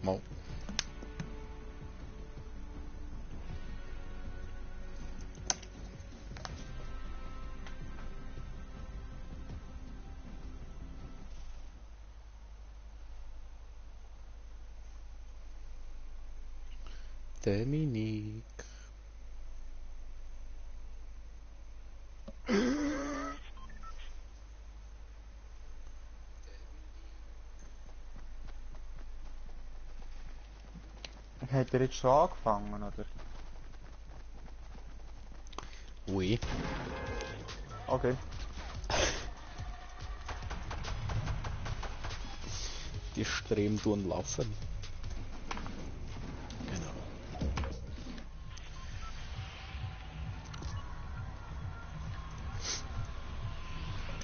Mal. Dominik. Hat er jetzt schon angefangen, oder? Oui. Okay. Die Stream tun laufen. Genau.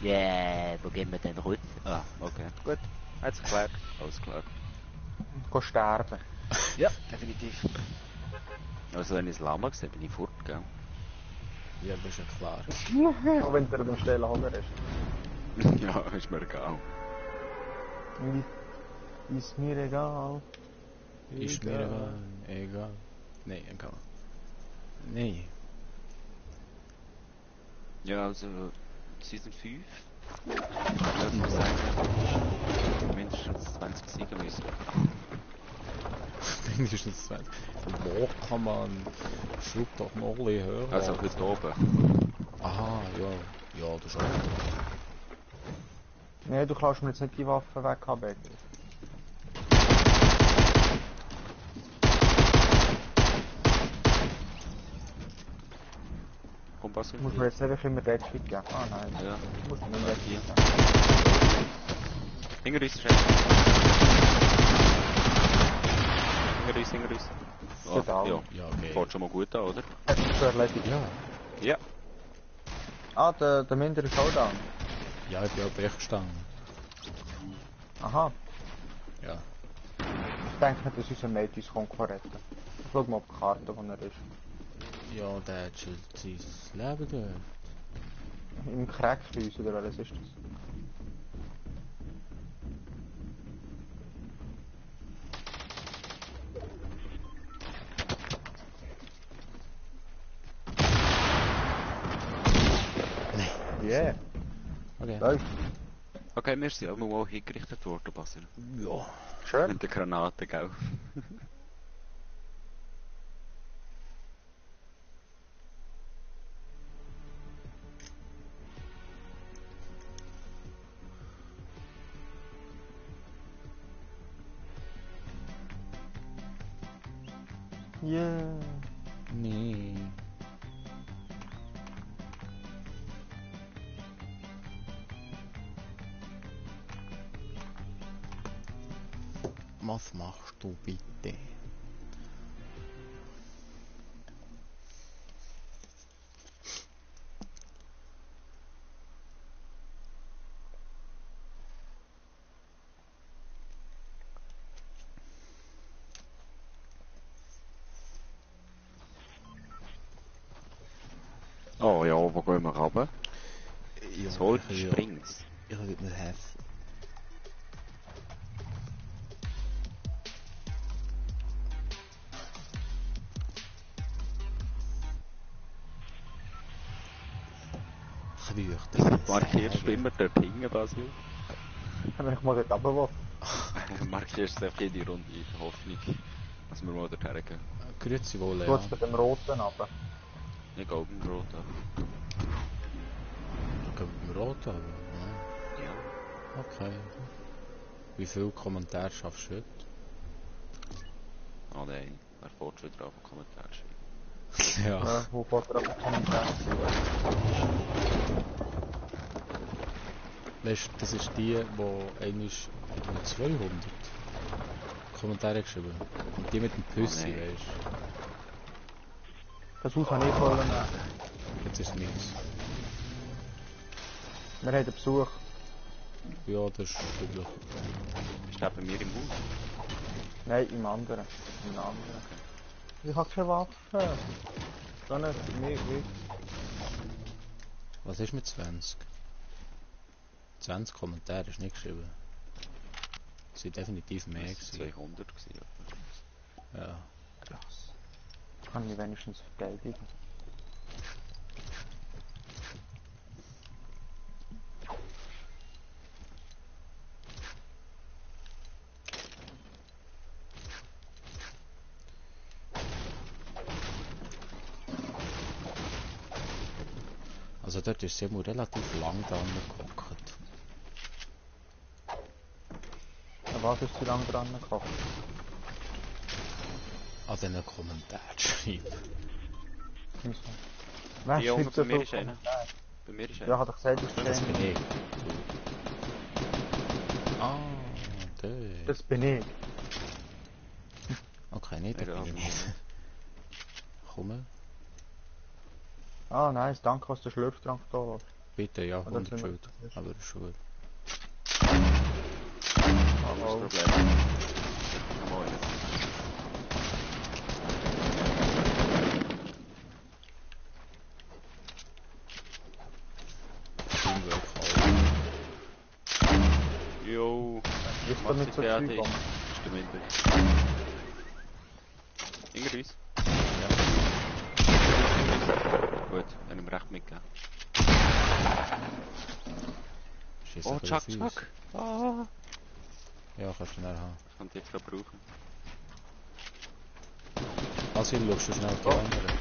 Yeah, wo gehen wir denn raus? Ah, okay, gut. Hat's geklärt. Alles klar. Geh sterben. Ja, definitiv. Also wenn ich das Lama gesehen bin ich fort, gell? Ja, das ist ja klar. Auch wenn der an der Stelle Hunger ist. Ja, ist mir egal. Ist mir egal. Ist mir egal. Egal. Nee, egal. Nee. Ja, also Season 5. Ich würde sagen, mindestens 20 Siege müssen wir haben. Mindestens 20. Wo kann man Schub doch noch ein bisschen höher? Also heute oben. Aha, ja. Ja, das ist auch. Nee, du kannst mir jetzt nicht die Waffe weghaben. Kompass Muss mir jetzt einfach immer Deadshot geben. Ah nein. Ja. Muss mir nicht Hier. Deadshot geben. Hinter uns, hinter uns. Ist der down? Ja, Ja, okay. fährt schon mal gut an, oder? Hast du das schon erledigt? Ja. Ja. Ah, der Minder ist auch down. Ja, ich bin auch recht gestanden. Aha. Ja. Ich denke nicht, dass unser Mate uns kommt retten. Schau mal auf die Karte, wo er ist. Ja, der chillt sein Leben dort. Im Crackfäus oder was ist das? Nee. Yeah. Okay. Läuft. Okay, wir sind auch mal hingerichtet worden, Basil. Ja. Schön. Mit der Granate, gell? Yeah. Nee. Was machst du bitte? Oh ja, wo gehen wir runter? Ja, Salt ich will- Springs. Ich will nicht helfen. Ich würde Markierst du immer dort hinten, Basil? Wenn ich mal dort runter will. Markierst du einfach jede Runde in der Hoffnung, dass wir mal dort hergehen. Grüezi wohl, Du ja. jetzt bei dem Roten runter. Ich gehe oben rot ab. Ich gehe mit dem Rot an. Ja. Ja. Okay. Wie viele Kommentare schaffst du heute? Oh nein, wer fährt schon wieder auf den Kommentar schreiben? Ja. Wo fährt er auf den Kommentar? Weißt du, das ist die, die einmal 200 Kommentare geschrieben hat. Und die mit dem Püssi, nein. weißt Das Haus habe ich wollen nehmen. du. Jetzt ist nichts. Wir haben einen Besuch. Ja, das ist üblich. Ist der bei mir im Haus? Nein, im anderen. Im anderen. Ich habe keine Waffe. Gar nicht. Nicht. Was ist mit 20? 20 Kommentare ist nicht geschrieben. Es sind definitiv mehr Es gewesen. 200 gewesen. Ja. Krass. Kann mich wenigstens verteidigen. Also dort ist Semu relativ lang dran gehockt. Ja, was ist zu lange dran gekocht? An diesen Kommentaren schreiben. Wieso? Wer Junge, schreibt bei so mir viel ist einer. Kommentare? Bei mir ist Ja, einer. hat er gesagt, das Das ist bin der. ich. Ah, der. Das bin ich. Okay, nicht, das Ja, bin ich aber- nicht. Komm, Nice, danke, was der Schlürftrank da lässt. bitte, ja, das 100 sind wir- Schuld. Aber ist schon gut. Hallo. Das Problem. Moin. Teamwork Jo. Ist Mach da mit dich so fertig. Zeug an? Ist der Minder. Hinter uns. Ja. Gut, haben wir recht mitgegeben. Schieß Oh, ein bisschen Chuck, auf uns. Chuck. Ah. Ja, kannst du schnell haben. Ich kann die jetzt gerade brauchen. Asil, schaust du schnell auf die Oh. anderen.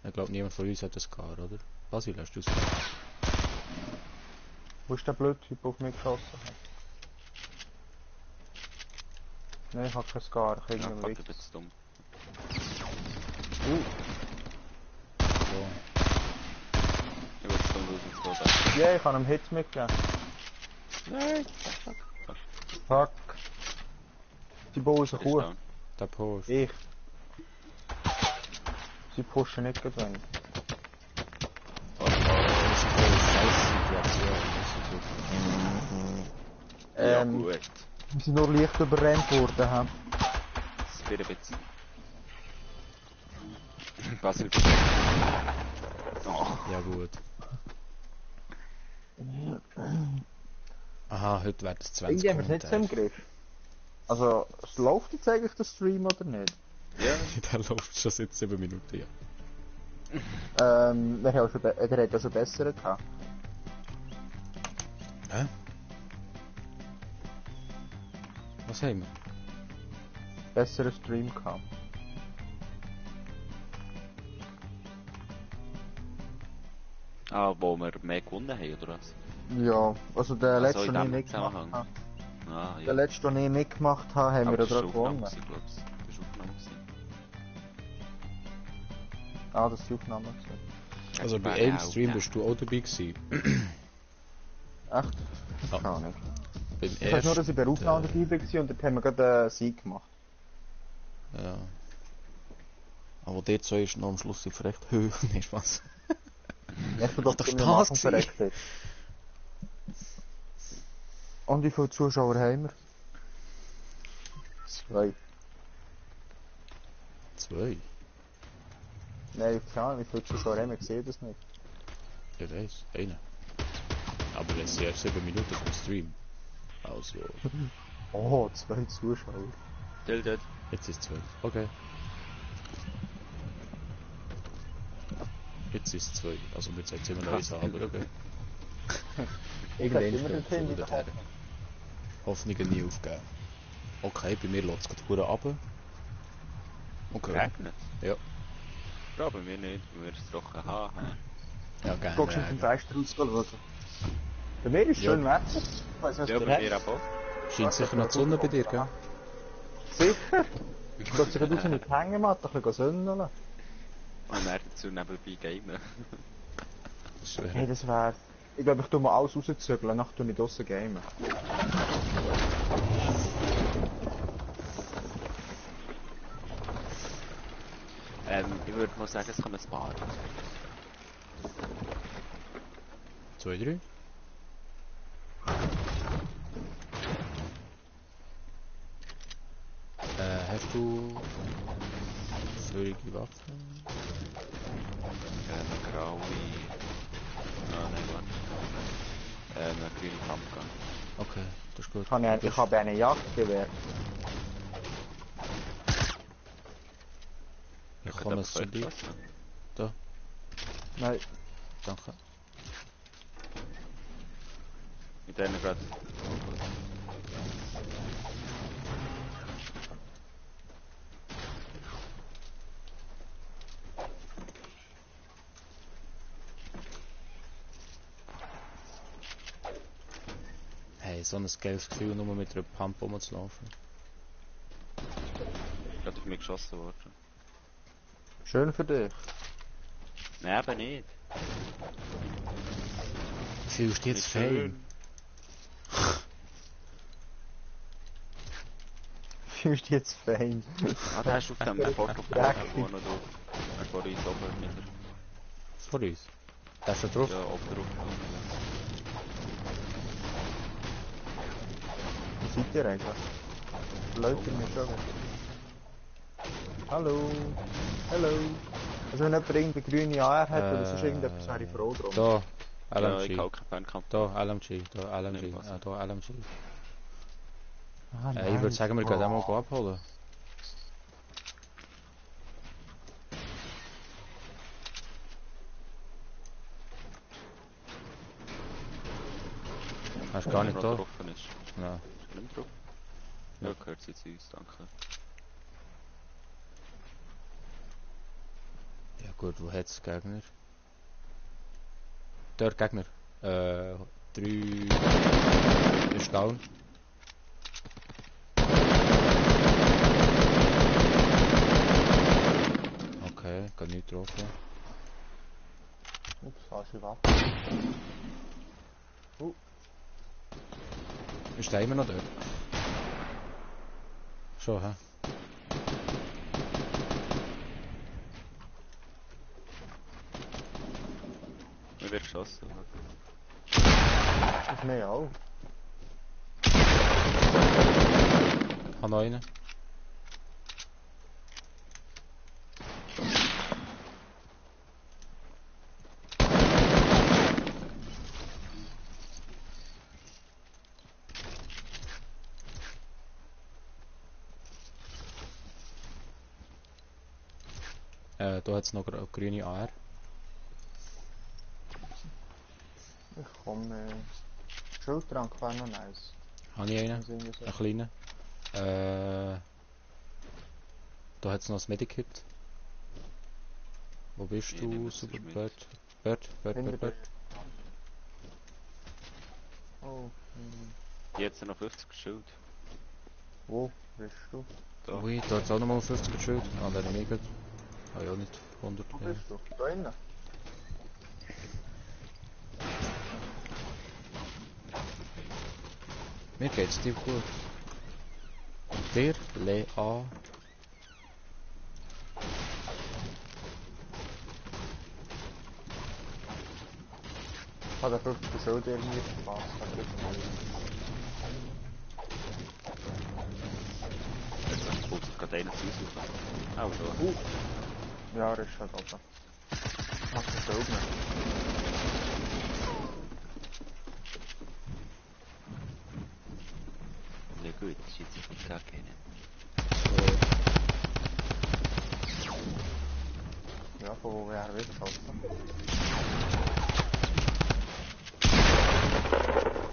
Ich glaube, niemand von uns hat das gehabt, oder? Asil, hast du es gehabt? Wo ist der blöde Typ, der auf mich geschossen hat? Nein, ich hab kein Scar, ich Ja, irgendwie fuck, weg. ich bin zu dumm. So. Ich will zu dumm raus ins Gold. Ja, ich kann ihm Hits mitgeben. Nein. Fuck. Sie bauen sich hoch. Down. Der Post. Ich. Sie pushen nicht gewinnt. Das ist eine scheiß Situation. Das ist gut. Ja, gut. Wir sind nur leicht überrennt worden. He? Das wird ein bisschen. Basil. Oh. Ja, gut. Aha, heute werden es 20 Irgendwie haben wir es nicht so im Kommentare. Griff. Also, es läuft jetzt eigentlich der Stream oder nicht? Ja. Der läuft schon seit 7 Minuten, ja. Der hat ja schon bessere gehabt. Hä? Was haben wir? Besseren Stream gehabt. Ah, wo wir mehr gewonnen haben, oder was? Ja, also der Also letzte, in den ich dem mitgemacht Zusammenhang. habe. Ah, ja. Der letzte, den ich mitgemacht habe, haben Aber wir ja das war dran Aufnahme, gewonnen. glaube ich. Das war Aufnahme. Ah, das ist die Aufnahme. gewesen. Also bei einem Stream bist du auch dabei gewesen. Echt? Ja. Keine Ahnung. Beim Ich weiß nur, dass ich bei der Aufnahme ersten, dabei war und dort haben wir gerade einen Sieg gemacht. Ja. Aber der zwei ist noch am Schluss auf recht hoch. Nicht Spaß. Ich bin Ach, doch das ziemlich war am das Anfang verreckt. dort. Und wie viele Zuschauer haben wir? 2. 2? Nein, keine Ahnung, wie viele Zuschauer haben wir? Ich sehe das nicht. Ich weiß, einer. Aber es sind erst 7 Minuten vom Stream. Also, Oh, 2 Zuschauer. Tilted. jetzt ist 12. Okay. Jetzt ist 2. Also wir sind immer noch eins, aber okay. Irgendwann Immer immer den den Handy Film Hoffnungen nie aufgeben. Okay, bei mir lässt es gerade verdammt runter. Okay. Regnet? Ja. Ja, bei mir nicht. Bei mir ist es trocken. Haha. Ja, Du gerne. guckst mit dem Fenster rausschauen. Bei mir ist Ja. schön Wetter. Ich weiss nicht, Ja, was bei der mir hat. auch. Scheint sicher noch die Sonne bei dir, gell? Sicher. Du kannst dich raus mit der Hängematte ein bisschen sündeln. Und dann dazu nebenbei gamen. Das ist Hey, das wär... Ich glaube, ich tu mal alles rauszügeln, nachher tu ich draussen gamen. Ich würde mal sagen, es kommen ein paar. 2, 3. Hast du feurige Waffen? Graue. Ah, nein, warte. Eine grüne Pumpgun. Okay, das ist gut. Ich habe eine Jagdgewehr. Ich komme es zu dir. Da, Nein, danke. Mit denen gerade. Hey, so ein geiles Gefühl, nur mit einer Pump rumzulaufen. Gerade auf mich geschossen worden. schön für dich. Nein, eben nicht. Fühlst du jetzt Nicht fein? schön. Fühlst du jetzt fein? Ah, da hast du auf dem Foto wo noch drauf. Vor uns oben wieder. Vor uns? Da ist er drauf? Ja, oben drauf. Wo seid ihr eigentlich? Leute mir schon. Hallo. Hallo. Also wenn jemand irgendeine grüne AR hat oder sonst irgendetwas, wäre ich froh drum. Da, Ja, ich LMG. habe auch keinen Fernkampf. Da, LMG. Da, LMG. Nehmen wir was. Da, LMG. Ah, Ich würde sagen, wir gehen den mal Oh. abholen. Hast du gar nicht da? Drauf ist. Nein. Ist er nicht drauf? Ja, gehört sie zu uns, danke. Ja gut, wo hat es Gegner? Dort Gegner. 3 ist down. Okay, kann nicht getroffen. Ups, falsche Waffe. Ist der immer noch dort? Schon, hä? Mir wird geschossen. Auf mich auch. Hab noch einen. Da hat es noch grüne AR. Ich komme. Schildtrank wäre noch nice. Habe ich einen? Im Sinne so. Einen kleinen. Da hat es noch das Medikit. Wo bist Ich du, nehme es Super mit. Bird? Hinter Bird. dir. Oh, Jetzt noch 50 Schild. wo bist du? Da. Ui, da hat es auch nochmal 50 geschild. Ah, der nicht gut. Ah ja, nicht 100. Wo Ja. bist du? Da innen? Mir geht's dir gut. Der Lea. Ich habe den 50 Schild irgendwie verpasst. Jetzt kommt sich gerade einer zu uns raus. Auch da. Ja, er ist halt oben. Ach, das Schild nicht. Ja gut, das ist jetzt nicht gar keine. Ja, von wo er wird geschossen.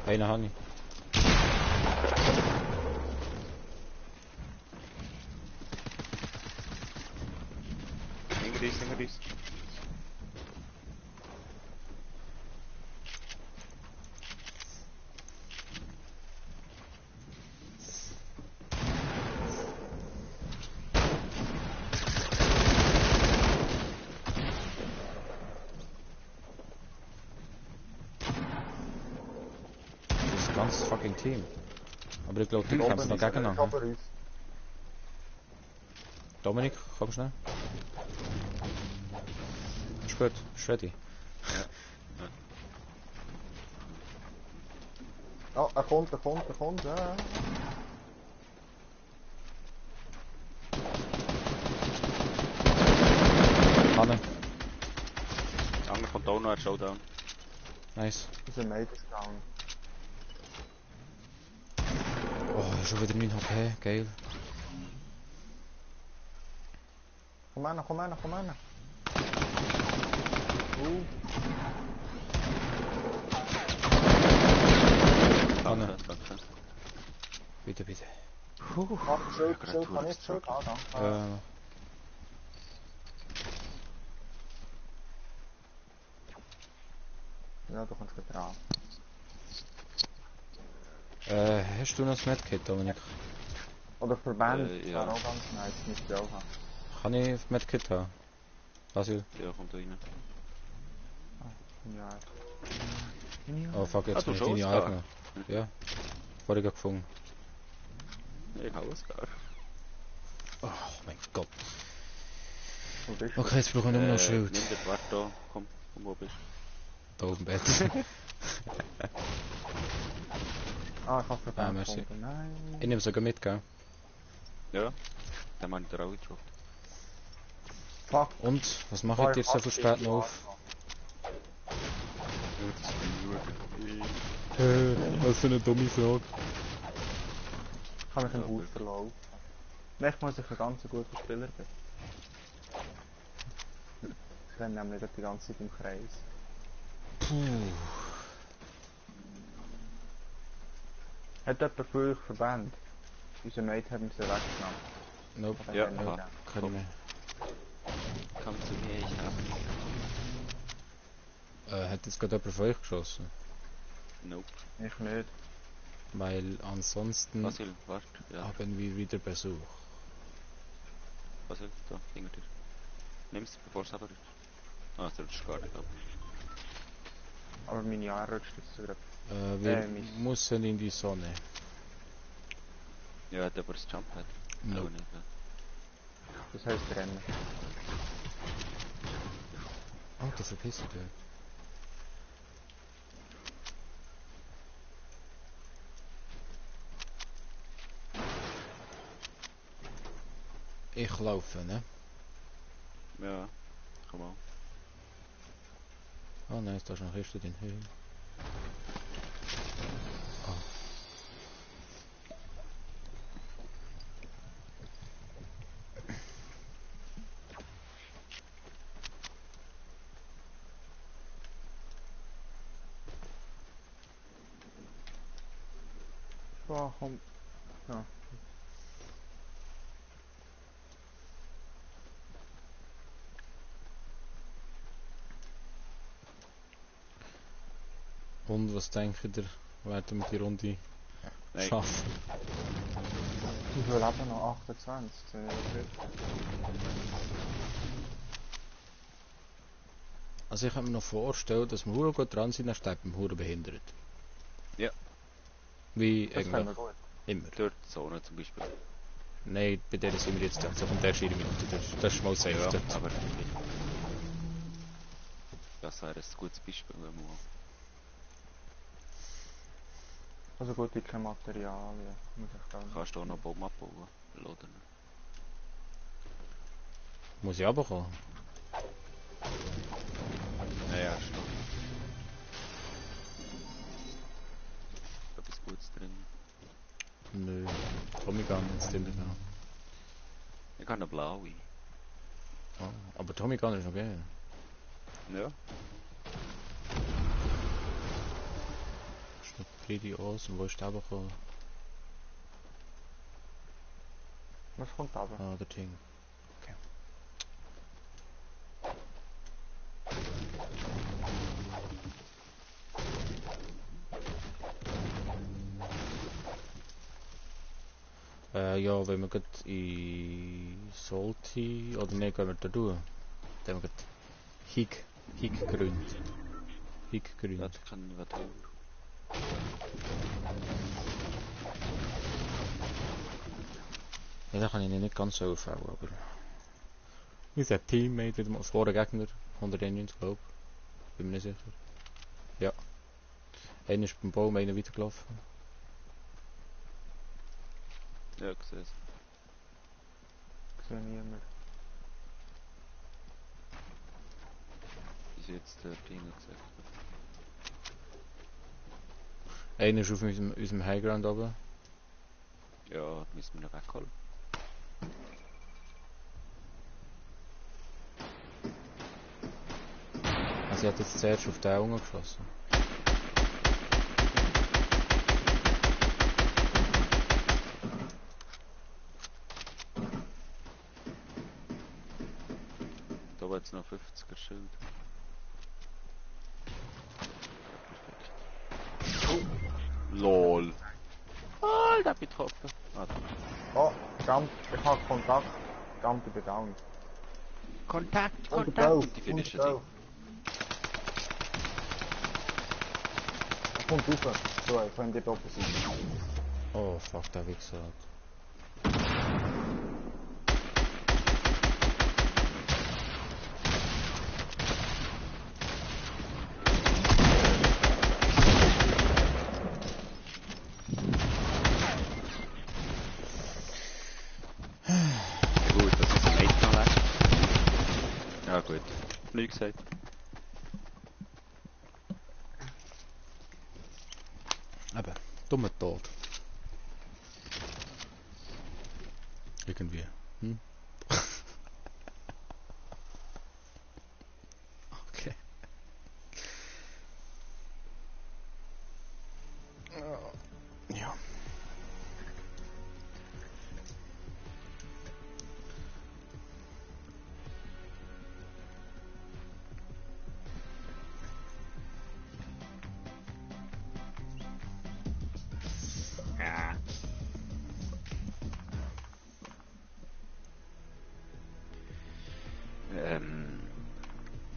Einen habe ich. Hinter uns. Das ganze fucking Team. Aber ich glaube, die Oben kämpfen noch ist er, gegeneinander. ober uns. Dominik, komm schnell. Ist gut, ist ready. Oh, er kommt, ja. Hanne. Der andere kommt auch noch, er Showdown. Nice. Unser Mate ist down. Oh, schon wieder 9 HP, geil. Komm her, komm her, komm her. Anne. Danke. Bitte, bitte. Warte, Schild, gerade Schild kann Tour ich, Schild. Ah, danke. Ja, du kannst gut dran. Hast du noch das Medkit, Dominik? Oder Verband, Ja. wäre auch ganz nice, müsste ich auch haben. Kann ich das Medkit haben? Basil? Ja, kommt da rein. Ja. Oh fuck, jetzt Ah, du habe ich deine schaust eigene. Ja. Vorher gerade gefunden. Ich hau es gar. Oh mein Gott. Wo bist du? Okay, jetzt brauche ich nur noch Schild. Nimm den Wart da. Komm, wo bist du? Da oben im Bett. Ah, ich hab Verband merci. gefunden. Nein. Ich nehme sogar mit, gell? Ja. Den habe ich dir auch gedroppt. Fuck. Und? Was mache ich dir so viel spät noch auf? Ja, das ist nur. Was für eine dumme Frage. Ich kann mich im Ja, Haus gut. verlaufen. Nächstes Mal, dass ich ein ganz guter Spieler bin. Ich renne nämlich die ganze Zeit im Kreis. Puh. Hat jemand für euch Verband? Unser Mate hat uns weggenommen. Nope. Aber Ja, dann nicht. ja. Kann ich mehr. Komm zu mir, ich hab dich. Hat jetzt gerade jemand von euch geschossen? Nope. Ich nicht. Weil ansonsten Basil, warte. Ja, haben wir wieder Besuch. Basil, da, hinter dir. Nimm's, bevor es aber ist. Ah, das rutscht gar nicht ab. Aber meine Jahre rutscht jetzt gerade. Wir Mist. müssen in die Sonne. Ja, hat aber das Jumppad. Nope. Auch nicht, ja. Das heisst rennen. Oh, der verpisst dich. Ich laufe, ne? Ja, komm mal. Oh nein, da ist noch Kiste drin. Hey. Oh. Boah, komm. Ja. Und was denkt ihr, werden wir die Runde Nein. schaffen? Wie viel leben noch? 28? Sind wir richtig? Also ich kann mir noch vorstellen, dass wir hure gut dran sind, dann sterben wir hure behindert. Ja. Wie Das können wir eigentlich gut. immer. Dort Zone zum Beispiel. Nein, bei der sind wir jetzt da. So kommt der erst jede Minute durch. Das ist mal safe Ja, dort. aber das wäre ein gutes Beispiel, wenn man Also gut, ich keine Materialien. Muss ich dann. kannst du auch noch Bomben abbauen. Oder? Muss ich runterkommen? Ja, stimmt. Etwas Gutes drin. Nö. Tommy Gun jetzt drin. Ich habe eine blaue. Oh, aber Tommy Gun ist noch geil. Ja. Ist noch pretty awesome. Wo ist der runtergekommen? Was kommt aber? Ah, der Ding. Okay. Ja, wenn wir gerade in Salty oder ne, gehen wir da durch. Dann haben wir gerade Hickgrund. Ja, Hickgrund. das kann ich was tun. Ja, da kann ich nicht ganz so aufhauen, aber... Unser Teammate wieder mal vor Gegner. 191, glaube ich. Bin mir nicht sicher. Ja. Einer ist beim Baum, einer weitergelaufen. Ja, ich sehe es. Ich sehe niemand. Bis jetzt dort hinten gesagt. Einer ist auf unserem Highground oben. Ja, müssen wir noch wegholen. Also ich hat jetzt zuerst auf den Unge geschossen. Da war jetzt noch 50er Schild. Perfekt. LOL. Oh, der hat mich getroffen. Ah, Oh, Jump, ich hab Kontakt. Jump, ich bin down. Kontakt, Und Kontakt. go, Und die finishen go. Er kommt rauf. So, ich kann dort oben sein. Oh fuck, der Wichser hat. Ja, gut, das ist ein Mate noch weg. Ja gut. Nichts gesagt. Eben, dummer Tod. Irgendwie. Hm? Okay. Ja. Ja.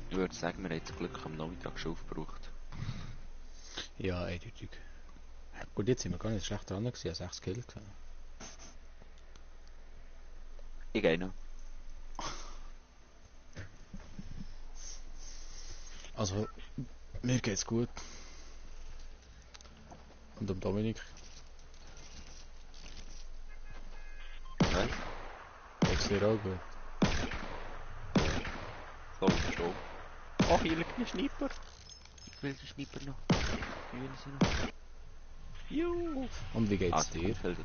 Ich würde sagen, wir haben jetzt Glück am Nachmittag schon aufgebraucht. Ja, eindeutig. Gut, jetzt sind wir gar nicht schlecht dran gewesen, 6 Kills gehabt. Ich gehe noch. Also, mir geht's gut. Und um Dominik Was? geht's dir auch gut. So, schon. Oh, hier liegt ein Sniper. Ich will den Sniper noch. Ich will sie noch. Juhu. Und wie geht's Ah, dir? Felder.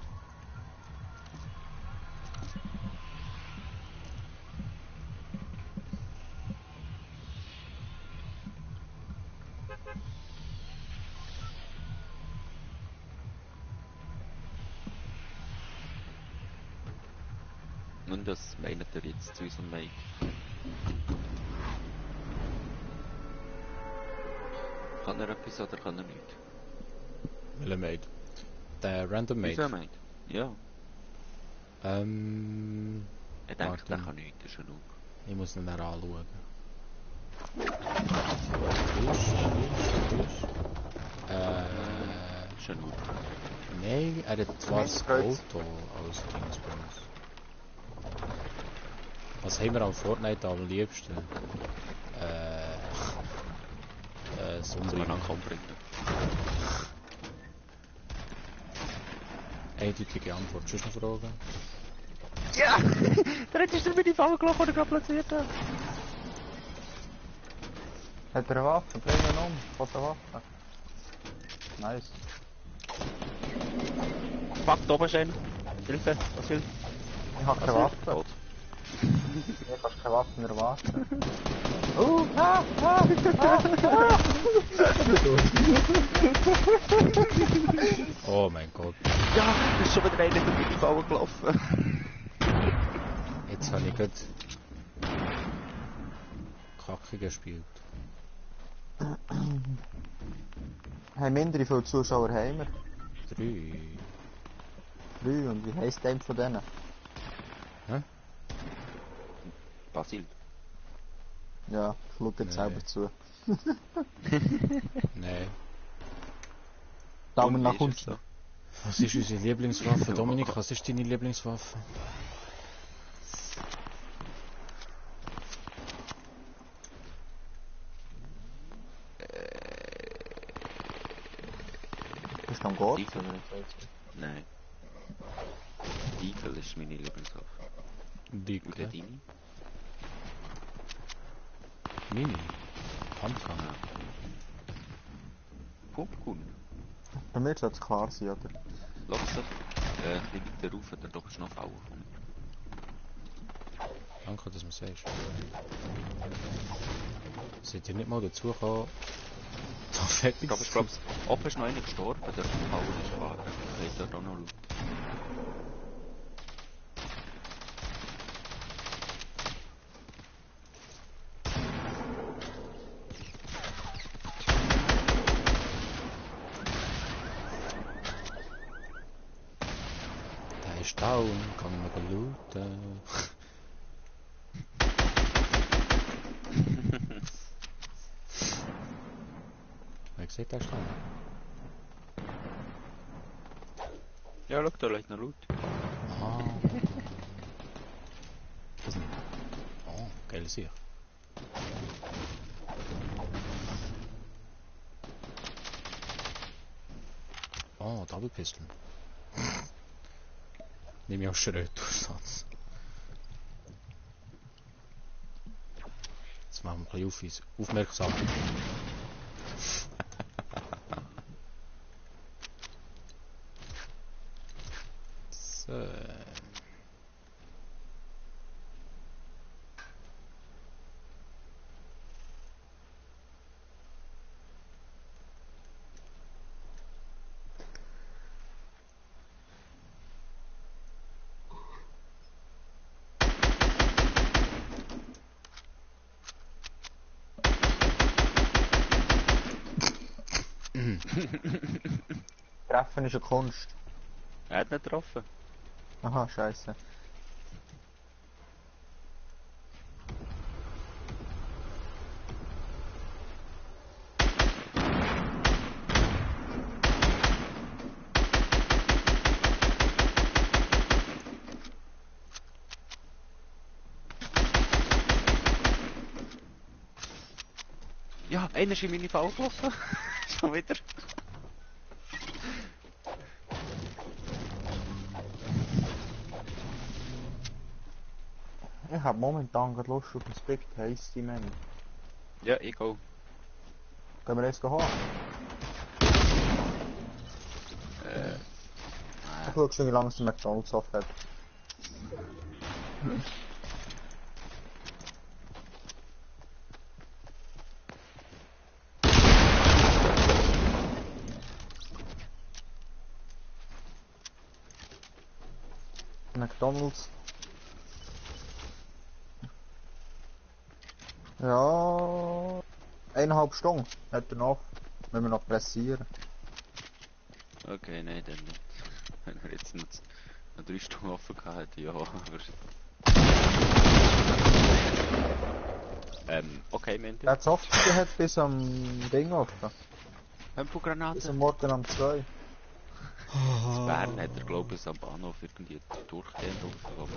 Und das meint er jetzt zu unserem Mate. Kann er etwas oder kann er nicht? Welcher Mate? Der Random Unser Mate? Mate? Ja. Er denkt, Warte. der kann nichts, das ist genug. Ich muss ihn dann anschauen. Ist genug. Nein, er hat zwar das Kreuz. Auto als Dingsbums. Was haben wir am Fortnite am liebsten? Sollen wir Sonderling. nach umbringen? Eindeutige Antwort. Sonst noch Fragen? Ja! Da hättest du mir die Falle gelaufen, die er gerade platziert hat. Hat er eine Waffe? Bring ihn um. Von der Waffe. Nice. Fuck, da oben stehen. Hilfe, was hilft? Ich hab keine Waffe. Tot. Ich kannst keine Waffe mehr erwarten. Oh mein Gott. Ja, da ist schon wieder einer durch die Falle gelaufen. Jetzt habe ich gerade Kacke gespielt. Haben mindere viele Zuschauer haben wir? 3. 3. Und wie heisst der von denen? Basil. Ja, schau jetzt Nee. selber zu. Nein. Daumen Und nach wie ist unten. es so? Was ist unsere Lieblingswaffe? Dominik, was ist deine Lieblingswaffe? Bist du am Gott? Eagle. Nein. Eagle ist meine Lieblingswaffe. Und der Dicke. deine? Mini. Pumpgun. Pumpgun. Bei mir sollte es klar sein, oder? Schau doch, ein bisschen weiter rauf, da ist noch Fallen von mir. Danke, dass du mir sagst. Seid ihr nicht mal dazu gekommen, da fertig Ich glaube, oben ist noch einer gestorben, der Fallen ist klar. Ich habe dort auch noch Loot. Der ist down, kann man mal looten. Wer sieht, der ist down? Ja, schau, da liegt noch Loot. Ah. Was denn? Oh, geil sicher. Oh, Double Pistol. Nehme ich auch Schrötersatz. Jetzt machen wir ein bisschen aufmerksam. So. Treffen ist eine Kunst. Er hat nicht getroffen. Aha, scheiße. Ja, einer ist in meine Falle gelaufen. Schon wieder. Ich habe momentan gerade Lust auf ein Big Tasty Menü. Ja, ich auch. Können wir eins holen? Ich schaue schon, wie lange es der McDonald's off hat. McDonald's. Ja, 1,5 Stunden hat er noch. Müssen wir noch pressieren. Okay, nein, dann nicht. Wenn er jetzt noch 3 Stunden offen gehabt, ja, aber... okay, Mandy. Der Software hat bis am Ding offen. Bis Tempogranate. am Morgen um 2. In Bern hat er, glaube ich, am Bahnhof irgendwie durchgehend offen.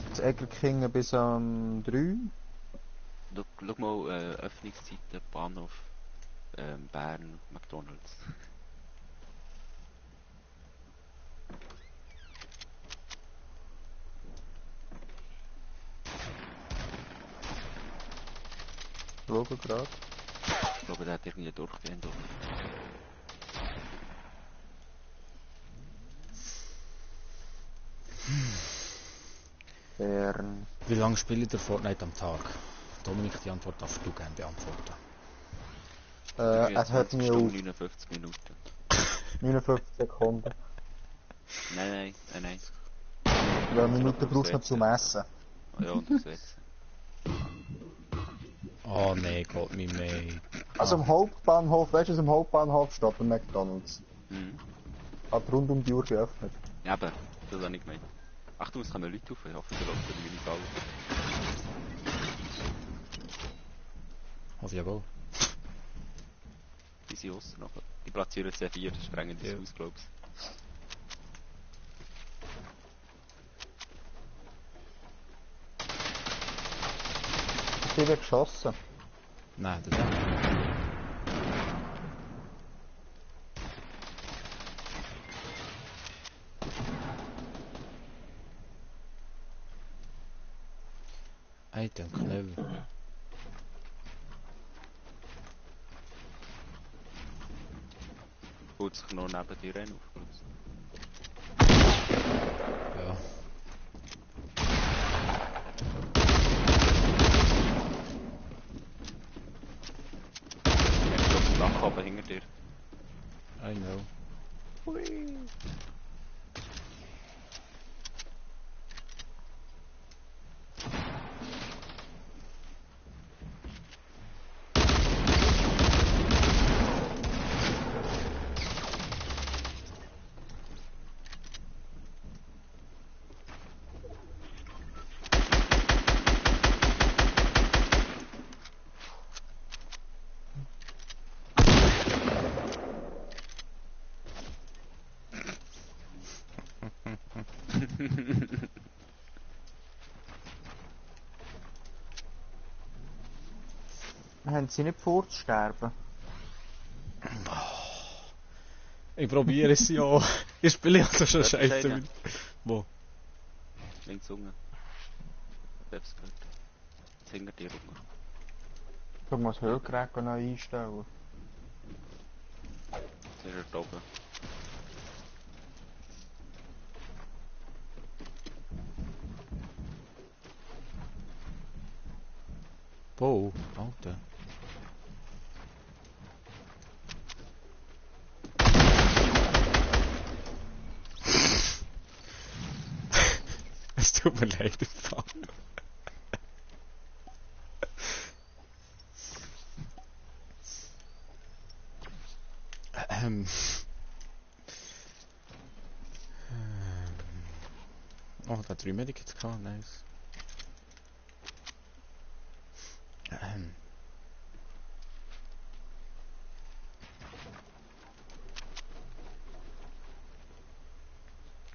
Das Egerkingen bis am 3. Schau mal, Öffnungszeiten, Bahnhof, Bern, McDonald's. Schauen gerade. Ich glaube, der hat irgendwie durchgehend offen. Bern. Wie lange spielt ihr Fortnite am Tag? Dominik, die Antwort darfst du gerne beantworten. Er hört mich auf 59 Minuten. 59 Sekunden. Nein. Weil Minuten brauchst du noch zum Essen. Ah ja, und das Wetzen. Oh nee, Gott, mein Mate. Also am Hauptbahnhof, weißt du, am Hauptbahnhof steht der McDonald's. Mhm. Hat rund um die Uhr geöffnet. Ja, aber, das habe ich gemeint. Achtung, es kommen Leute auf, ich hoffe, der läuft in meine Falle. Hoffe ich aber auch. Die sind aussen noch. Die platzieren C4, das sprengen das Ja. Haus, glaub ich. Die wird geschossen. Nein, das auch nicht. Alter, clever. baut sich noch neben dir rein auf. Ja. Er ist auf dem Dach oben hinter dir. I know. Hui. Haben sie nicht vorzusterben? Ich probiere es ja. Ich spiele also schon Dort ist scheiße einer. mit. Wo? Links unten. Ich hab's gehört. Jetzt hinter dir rum. Ich muss das Hörgerät noch einstellen. Jetzt ist er da oben. Wo? Alter. Es tut mir leid, im Fall. Ähm. Oh, da hat 3 Medikits gehabt, nice.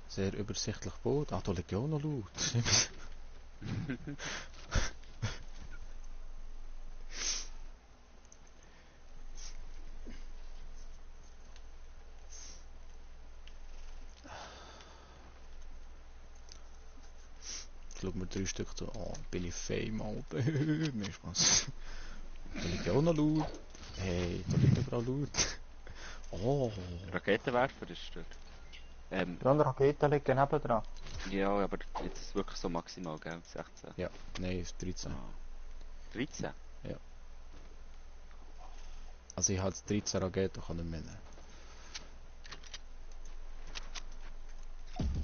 Sehr übersichtlich gebaut. Ah, da liegt ja auch noch Loot. Schau mir 3 Stück so. Oh, bin ich fame, Alter. Mehr Spaß. Da liegt ja auch noch Loot. Hey, da liegt überall Loot. Oh. Raketenwerfer ist dort. Die andere Rakete liegt nebendran. Ja, aber jetzt ist es wirklich so maximal, gell? 16. Ja, nein, ist 13. Ah. 13? Also ich habe 13 Raketen, kann nicht mehr nehmen.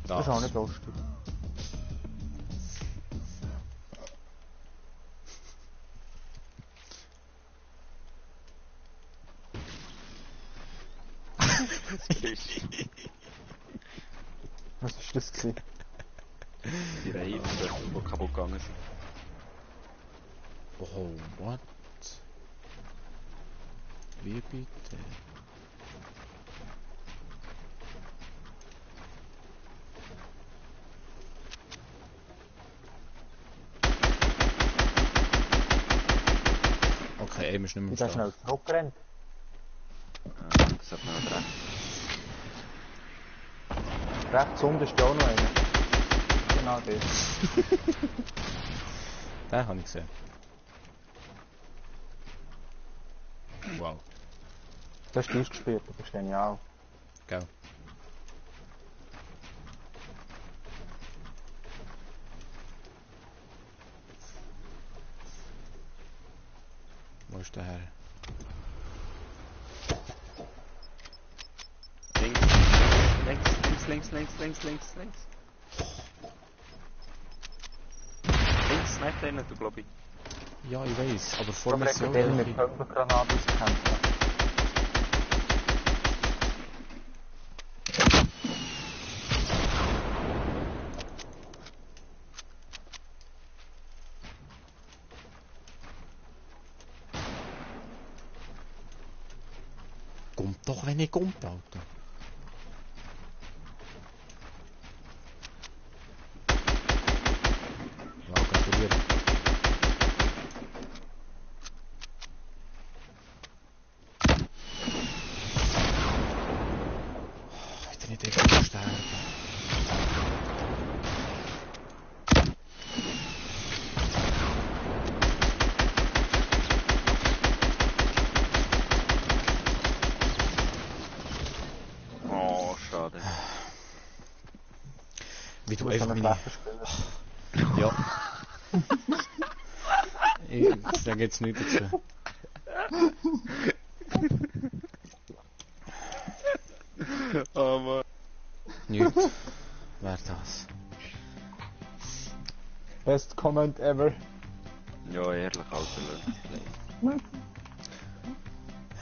Das ist auch nicht lustig. Was ist das gewesen? Die Reifen, die kaputt gegangen sind. Oh, what? Wie bitte? Okay, Aim ist nicht mehr Ich bin am schnell Start. zurückgerannt. Das hat man noch recht. Rechts unten ist ja auch noch einer. Genau der. Den habe ich gesehen. Wow, Das hast du ausgespielt, das ist genial. gell. Wo ist der her? Links, links. Links, nicht rennen, du glaub ich. Ja, ich weiß, aber vor Vor mir mir ist ja auch der mit welche. Pumpergranaten auskämpfen. Kommt doch, wenn ich kommt, Alter. Wow, gratuliere. Wieder nicht irgendwo sterben. bist so Einfach ein meine... schlechter Spieler. Ja. Ich sage jetzt nichts dazu. Oh Mann. Nicht. Wer das? Best comment ever. Ja, ehrlich, Alter, Leute.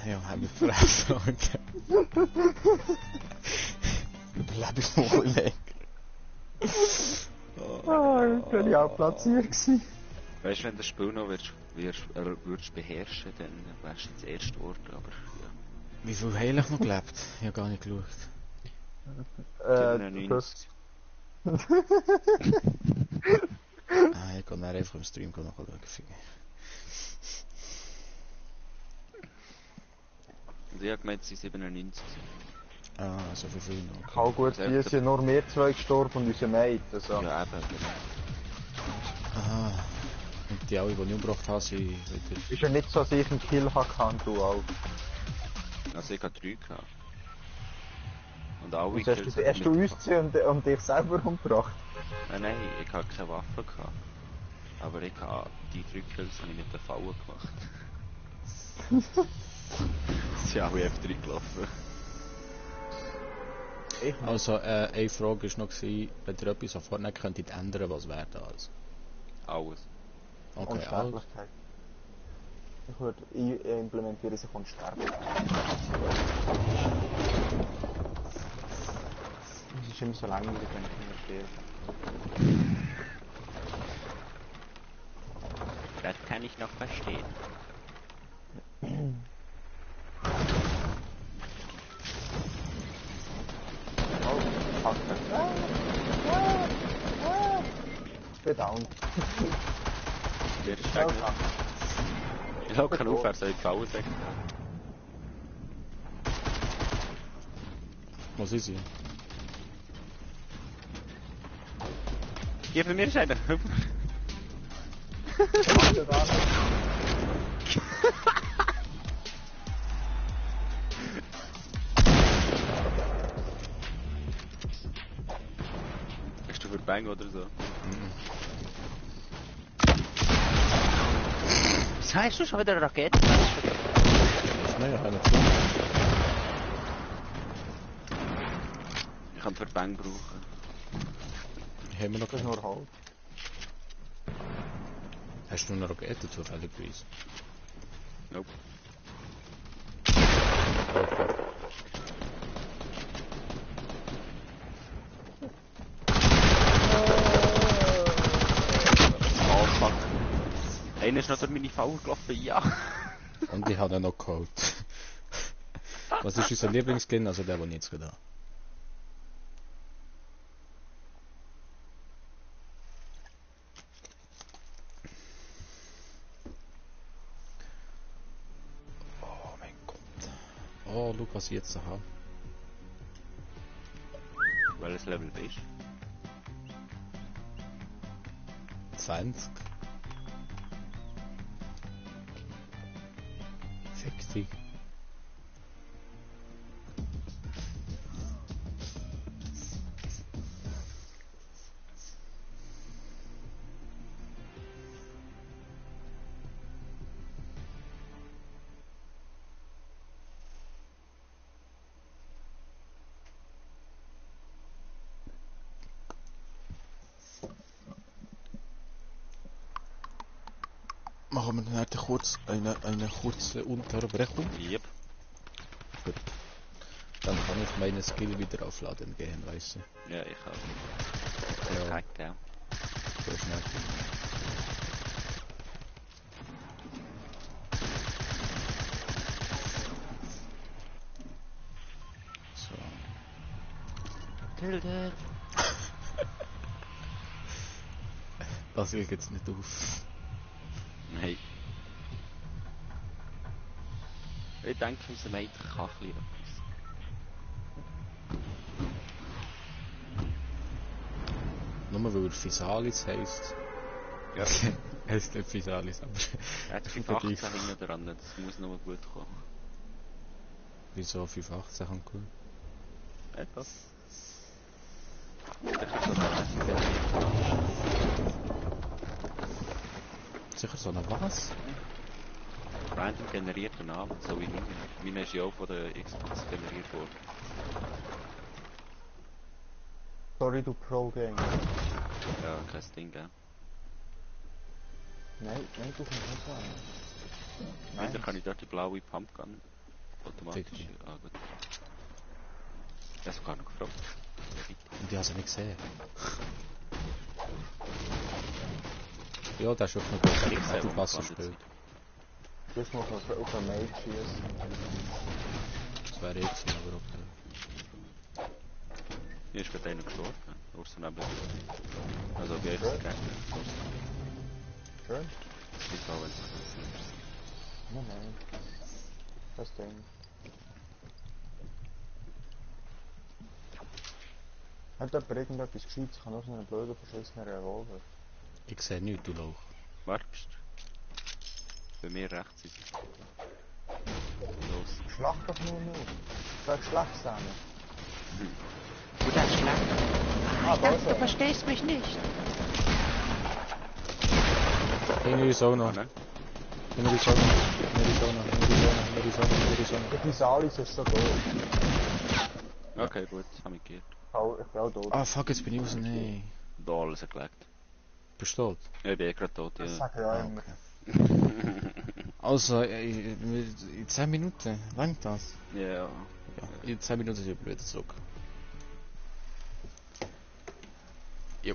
Ja, haben wir gefressen, Alter. Überlebe ich noch ein länger. Ich bin ja auch platziert gewesen. Weißt du, wenn du das Spiel noch würdest beherrschen, dann wärst du jetzt erst geworden, aber ja. Wie viel heil ich noch gelebt? Ich habe gar nicht geschaut. 97. Ich kann dann einfach im Stream nachschauen. Und ich habe gemeint, sie sind 97. Ah, so viel noch. Kann gut sein, es sind nur wir zwei gestorben und unser Mate. Also. Ja, eben. Aha. Und die alle, die ich umgebracht habe, sind wieder... Ist ja nicht so, dass ich einen Kill hatte, du auch. Also ich hatte 3 gehabt. Und alle Und hast du uns gesehen und dich selber umgebracht? Nein, ich hatte keine Waffe gehabt. Aber ich habe die 3 Kills habe ich mit der Falle gemacht. Sie sind alle F3 gelaufen. Also, eine Frage war noch, wenn ihr etwas an Fortnite könntet ändern, was wäre das? Alles. Okay, alles. Unsterblichkeit. Ich implementiere sich Unsterblichkeit. Es ist immer so langweilig, wenn ich nicht spiele. Das kann ich noch verstehen. Oh, Kacke. Ich bin down. Wer ist weg? Ich habe keinen auf, er soll die Falle sagen. Was ist sie? Hier bei mir ist einer. Hast du für Bang oder so? Was heißt du schon wieder Rakete? Nein, ja, nicht. Ich kann für Bang brauchen. Haben wir noch Das ist keinen? nur Holz. Hast du noch eine Rakete zufälligerweise? Nope. Oh, fuck. Oh fuck. Einer ist noch durch meine Falle gelaufen, ja. Und ich habe ihn noch geholt. Was ist unser Lieblingsskin? Also der ich jetzt gerade habe. Oh mein Gott. Oh, schau, was ich jetzt habe. Welches Level bist du? 20. 60. Machen wir dann kurz eine kurze Unterbrechung. Yep. Gut. Dann kann ich meine Skill wieder aufladen gehen, weißt du. Ja, ich habe. Ja, Hack, ja. so schnell. So. Tilted. Das geht jetzt nicht auf. Nein. Ich denke, unser Mate kann ein bisschen etwas. Nur weil er Physalis heisst. Ja. Heißt nicht Physalis, aber... Er hat 518 hinten dran, das muss noch gut kommen. Wieso 518 kann gut? Etwas. Sicher so eine Sicher so eine was? random generierten Namen, so wie meine. Meine ist ja auch von der Xbox generiert worden. Sorry, du Pro-Game. Ja, kein Ding, gell? Nein, nein, das ist nicht so. Nein. Dann kann ich dort die blaue Pumpgun automatisch. Fick dich. Ah, gut. Ich habe sogar noch gefragt. Und ich habe sie nicht gesehen. Ja, der ist schon noch gut. Ich Er sehe, hat wo die wir Pass gelandet gespielt. Das muss man auf einen Mate schießen. Das wäre ich gewesen, aber okay. Hier ist gerade einer gestorben. Urso neben dir. Also, wie heißt der Gegner? Schön. Das ist auch, wenn es Nein, nein. Das Ding. Hat jemand irgendetwas Gescheites? Ich kann nur so einen blöden, verschissenen Revolver. Ich sehe nichts, du Lauch. Wartest. Bei mir rechts ist es. Los. Schlag doch nur noch. Sag Schlagszahne. Du darfst schlecht. Ah, da ist Du er. verstehst mich nicht. In die Zone. Ne? In die Zone. In die Zone. In die Zone. In die Zone. In die Zone. Der Visalis ist schon tot. Okay, gut, hab mich geirrt. Ich bin auch tot. Ah, fuck, jetzt bin ich raus. Nee. Da alles ergelegt. Bist du tot? Ich bin gerade tot, Das ja. sag ich auch Ah, immer. okay. Also, in 10 Minuten, langt das? Ja. Ja, in 10 Minuten sind wir wieder zurück. Jo.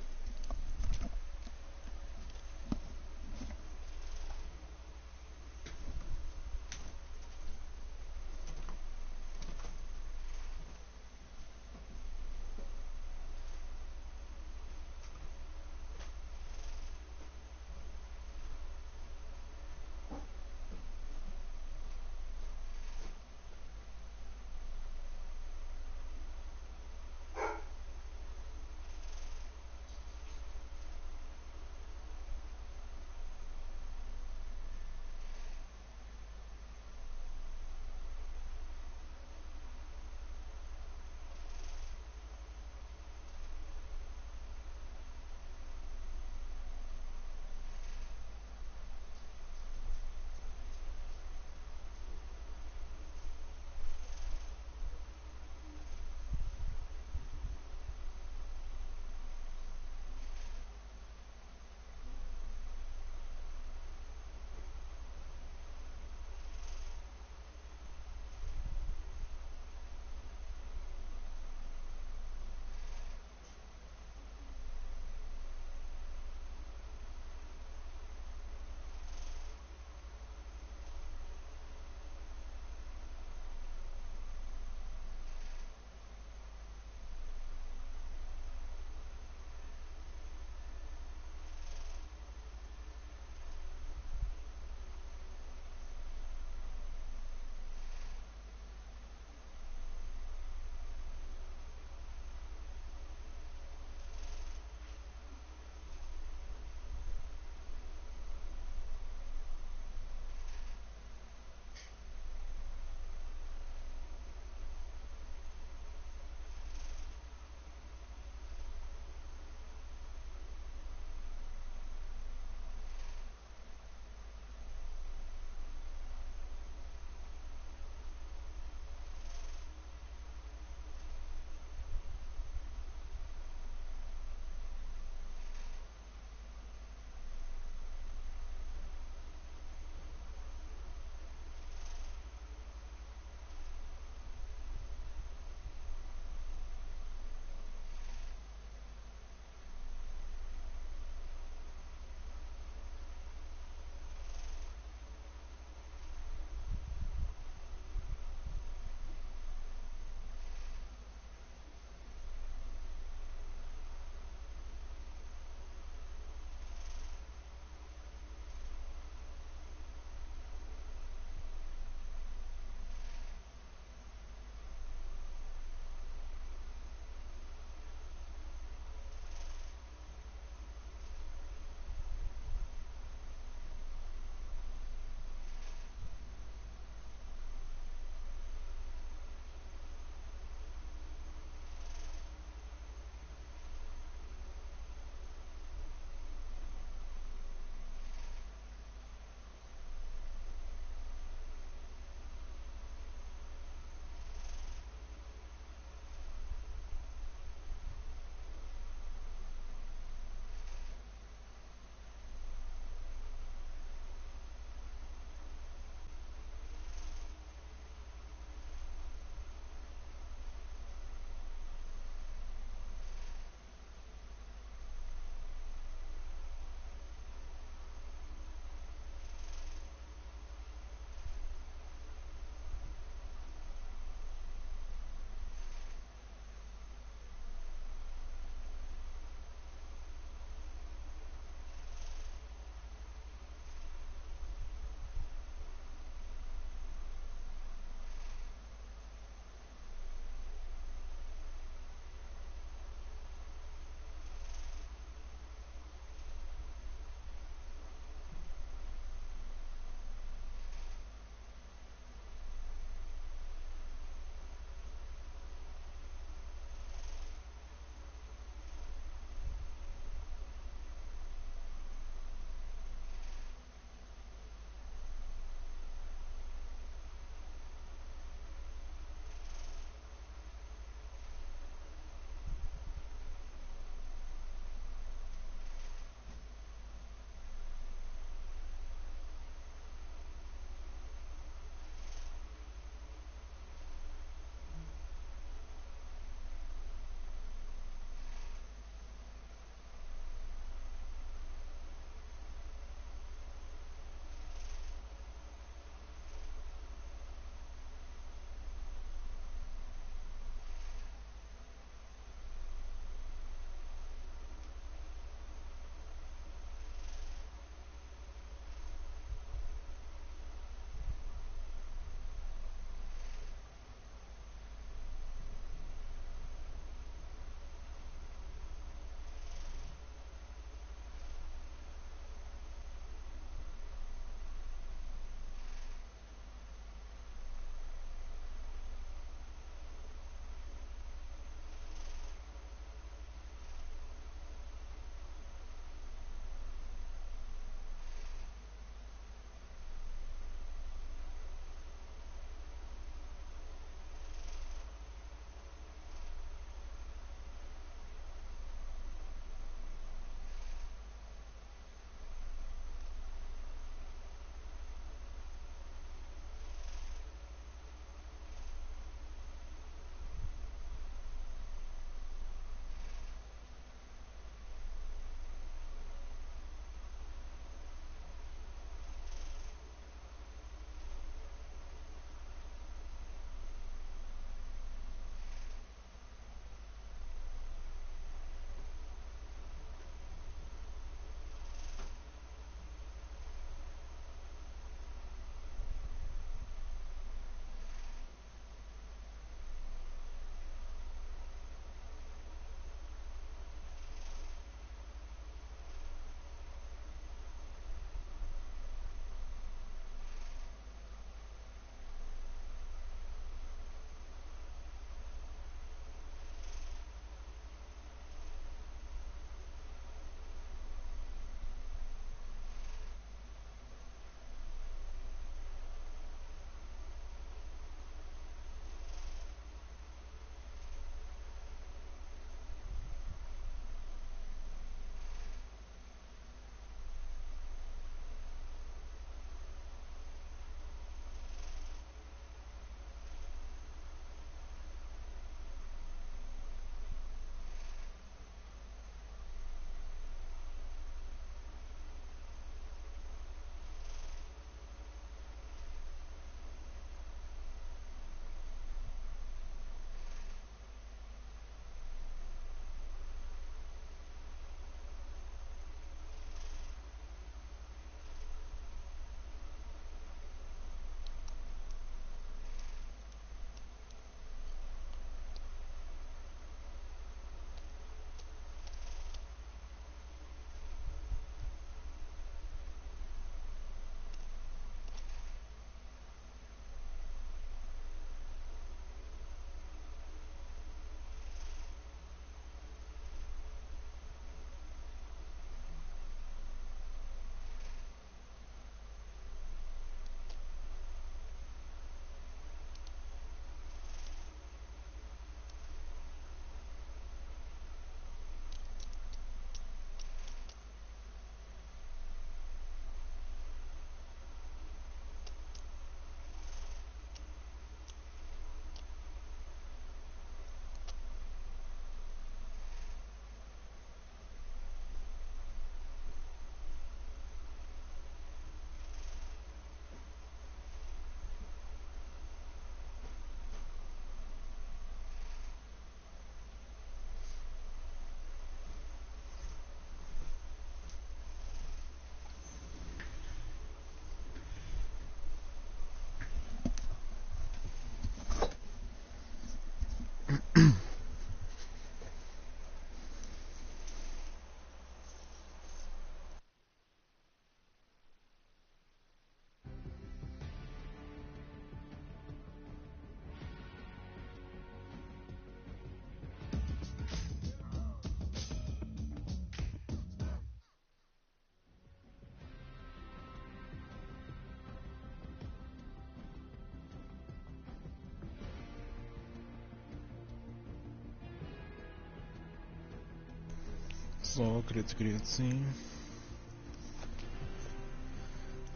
So, grüezi.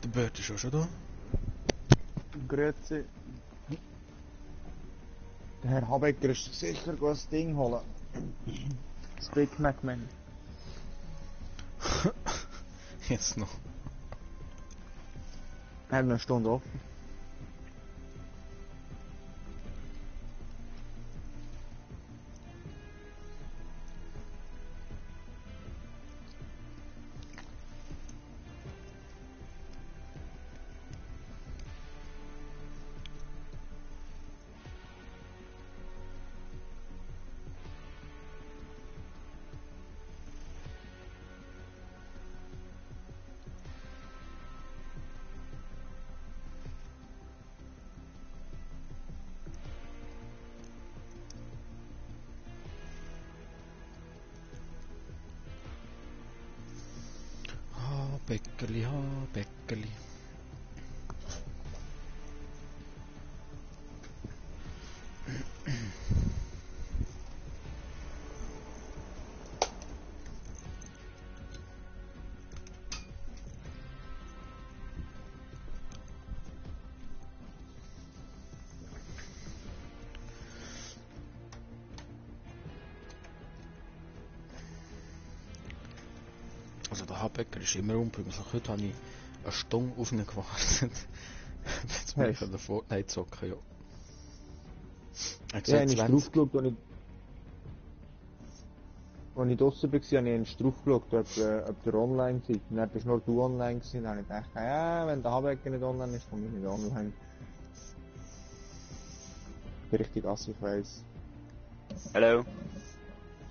Der Bert ist auch schon da. Grüezi. Der Herr Habecker ist sicher das Ding holen. Das Big Mac Menü. Jetzt noch. Wir haben eine Stunde offen. Bäckerli. Also der Habecker ist immer unpünktlich. Heute habe ich eine Stunde auf ihn gewartet. Jetzt bin ich an der Fortnite zocken, ja. Er hat Ja, gesagt, ich habe drauf geschaut, als ich draussen war, habe ich drauf geschaut, ob der online seid. Und dann bist nur du online gewesen. Dann habe ich gedacht, ja, wenn der Habecker nicht online ist, komme ich nicht online. Richtig Assi, ich weiss. Hallo.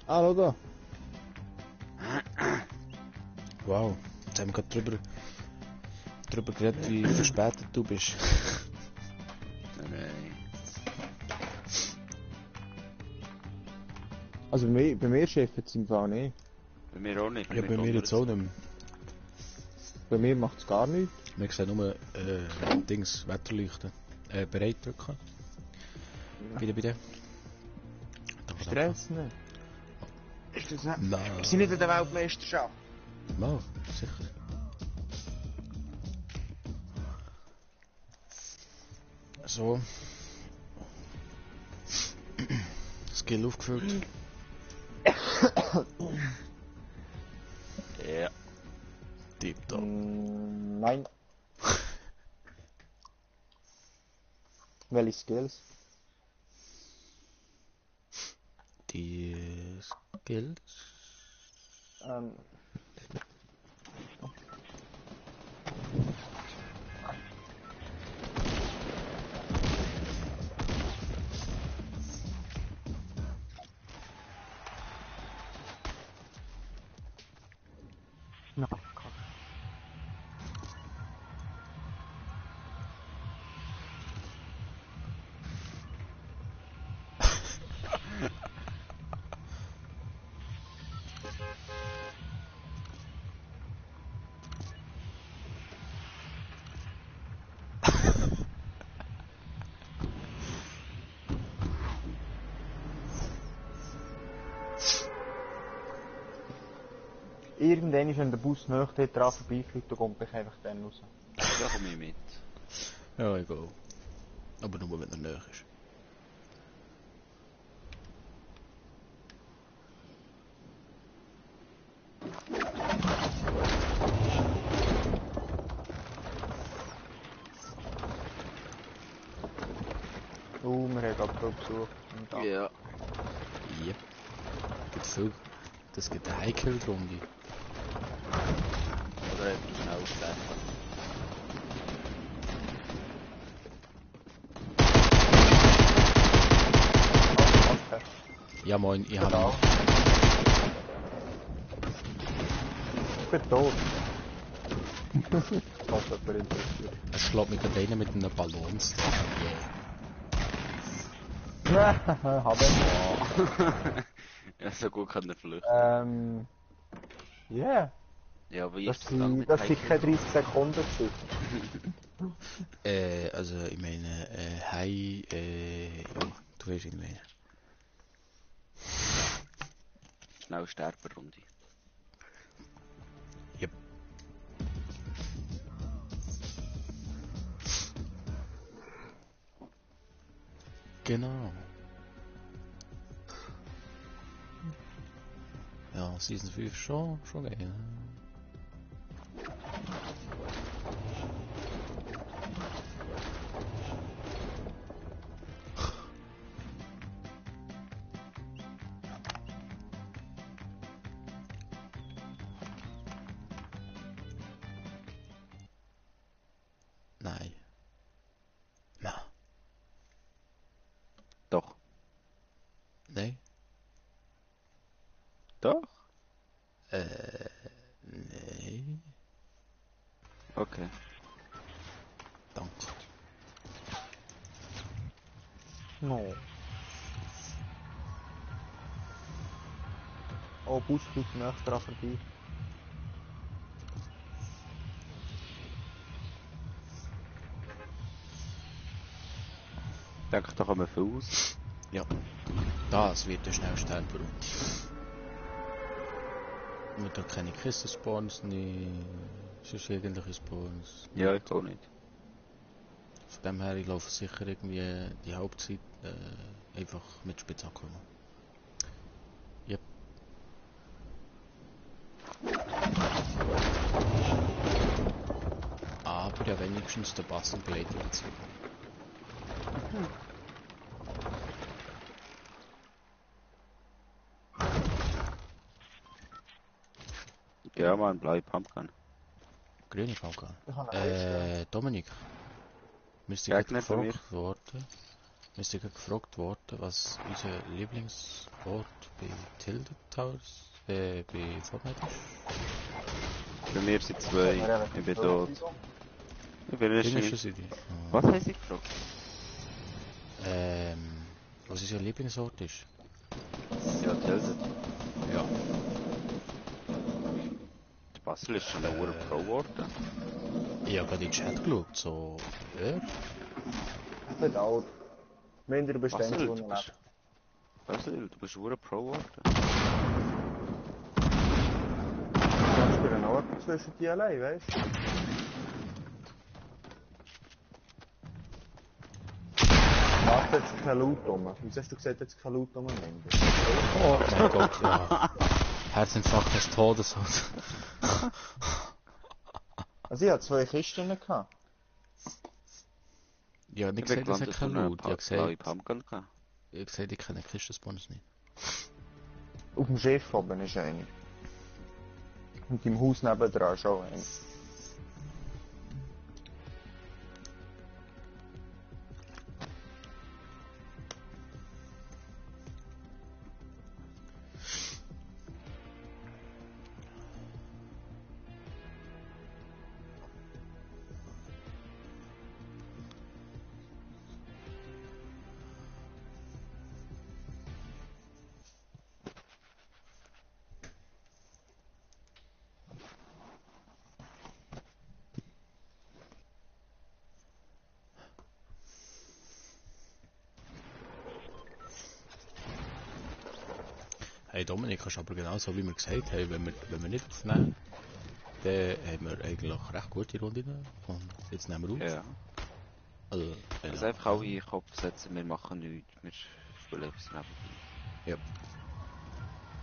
Hallo da. Wow, jetzt haben wir gerade drüber geredet, wie verspätet du bist. Nein. Also bei mir schiffen sie im Fall nicht. Bei mir auch nicht. Ja, bei mir jetzt auch nicht mehr. Bei mir macht es gar nichts. Wir sehen nur Wetterleuchten. Bereit drücken. Bitte. Danke. Stress nicht. Ist das nicht? Nein. Wir sind nicht in der Weltmeisterschaft. Mal, sicher. So. Skill aufgefüllt. Ja. Tipptopp. Nein. Welche Skills? Die Skills. Na, Kacke. Irgendwann, wenn der Bus nahe dran vorbeifliegt, dann kommt ich einfach dann raus. Da komme ich mit. Ja, egal. Aber nur wenn er näher ist. Wir haben gerade viel Besuch. Ja. Yep. Gibt viel. Das gibt eine High-Kill-Runde. Oder etwas schnell gesagt. Ja moin, ich habe Genau. Ich bin tot. Falls jemand interessiert. Es schlägt mich gerade einer mit einem Ballons. Habe Ja, so gut kann er flüchten. Yeah. Ja, aber Das ist das lang mit sind Hiking? keine 30 Sekunden gewesen. Also ich meine, High, ja, du weißt, was ich meine. Schnell Sterberrunde. Genau. Ja, Season 5 schon geil. Ne? Nein. Na, Doch. nein. Doch? Nee. Okay. Danke. No. Oh, Bus tut nächstes dran vorbei. Denke, da kommen viel raus. Ja. Das wird der schnellste Helper. Wir da keine Kisten-Spawns, nie sonst irgendwelche Spawns. Ja, ich auch nicht. Von dem her, ich laufe sicher irgendwie die Hauptzeit einfach mit Spitzhacke rum. Yep. Aber ja wenigstens der passende Begleiter dazu. Ja, man, blaue Pumpkin. Grüne Falcon. Ich habe eine Kiste. Dominik. Müsste ich Gegner von mir. gefragt worden. Müsste ich gefragt worden, was unser Lieblingsort bei Tilted Towers, bei Fortnite ist. Bei mir sind zwei. Ich bin tot. Ich bin Findest du nicht. sie die? Was haben sie gefragt? Was unser Lieblingsort ist? Ja, Tilted. Ja. Die Basel ist schon eine Uhr Pro geworden. Ich habe gerade in den Chat geschaut, so. Ja. Ich bin alt. Minder Basel, Bestände, du die bist... Basel, du bist Uhr Pro geworden. Ich spiele einen Ort zwischen die allein, weißt du? Warte, jetzt kein Loot rum. Wieso hast du gesagt, jetzt kein Loot rum am Ende? Oh mein Gott, ja. Herzinfarkt des Todes halt. Also ich hatte 2 Kisten gehabt. Ich habe nicht Ich bin gesagt, dass er gelandet kein von einer Loot. Ich habe blaue gesagt, Pumpkin gehabt. ich kenne Kisten-Spawns nicht. Auf dem Schiff oben ist eine. Und im Haus nebendran schon eine. Hey Dominik, kannst aber genauso wie wir gesagt haben, wenn wir nicht aufnehmen, dann haben wir eigentlich recht gute Rundinnen und jetzt nehmen wir auf. Ja. Also, Also einfach alle in den Kopf setzen, wir machen nichts. Wir spielen etwas nebenbei. Ja.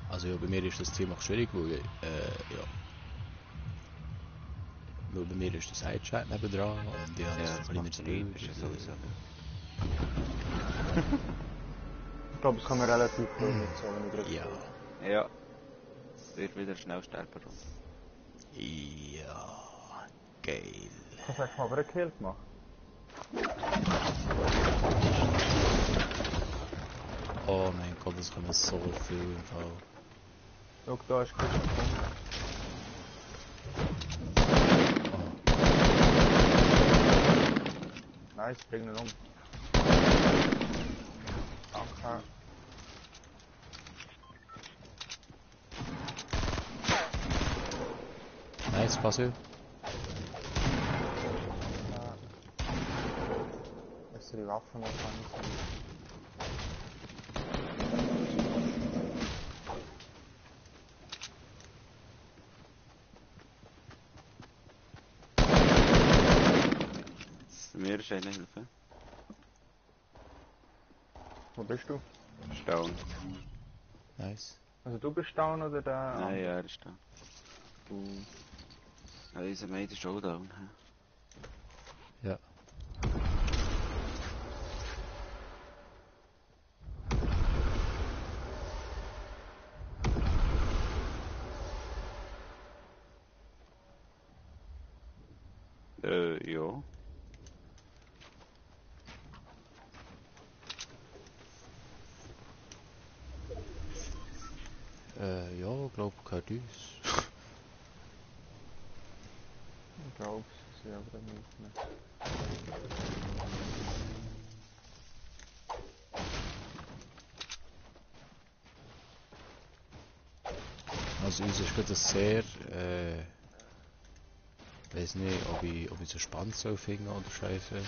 Also ja, bei mir ist das ziemlich schwierig, weil ja. Weil bei mir ist der Sidechat nebendran und ich habe Ja, ein das verkleinertes macht nichts, Bild. ist ja sowieso nicht. Ich glaube, das kann man relativ gut mit so einem drücken. Ja. Ja. Wird wieder schnell sterben. Ja. Geil. Was hast du mal für einen Kill gemacht? Oh mein Gott, es kommen so viel im Fall. Schau, da ist Kiste gefunden. Nice, bring ihn um. Danke. Nice, Basil. Bessere Waffen noch kann. Bei mir ist eine Hilfe. Wo bist du? Down. Nice. Also du bist down oder der? Nein, ja, er ist da. Ja, unser Mate ist auch down. hä? Ja. Ja. Ja, glaub, gehört uns. Ich glaube, sie aber nicht mehr. Also uns ist gerade ein sehr, weiß nicht, ob ich so spannend soll finden oder scheiße.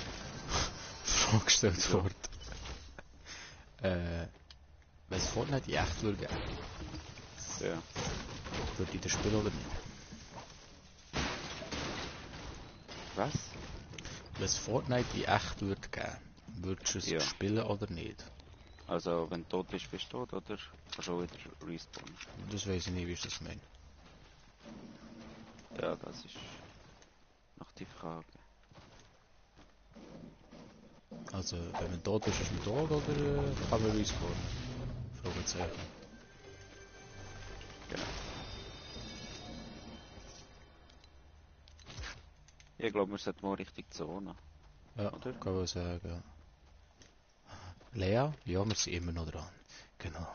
Frage gestellt Wieso? worden. Wenn es Fortnite in echt würde geben, Ja. würde ich das spielen oder nicht? Was? Wenn es Fortnite in echt würde geben, würdest du es Ja. spielen oder nicht? Also, wenn du tot bist, bist du tot, oder? Kannst du auch wieder respawnen. Das weiß ich nicht, wie ich das meine. Ja, das ist noch die Frage. Also, wenn man tot ist man tot oder kann man respawnen? Fragezeichen. Genau. Ich glaube, wir sollten mal Richtung Zone. Ja, Oder? kann man sagen. Lea? Ja, wir sind immer noch dran. Genau.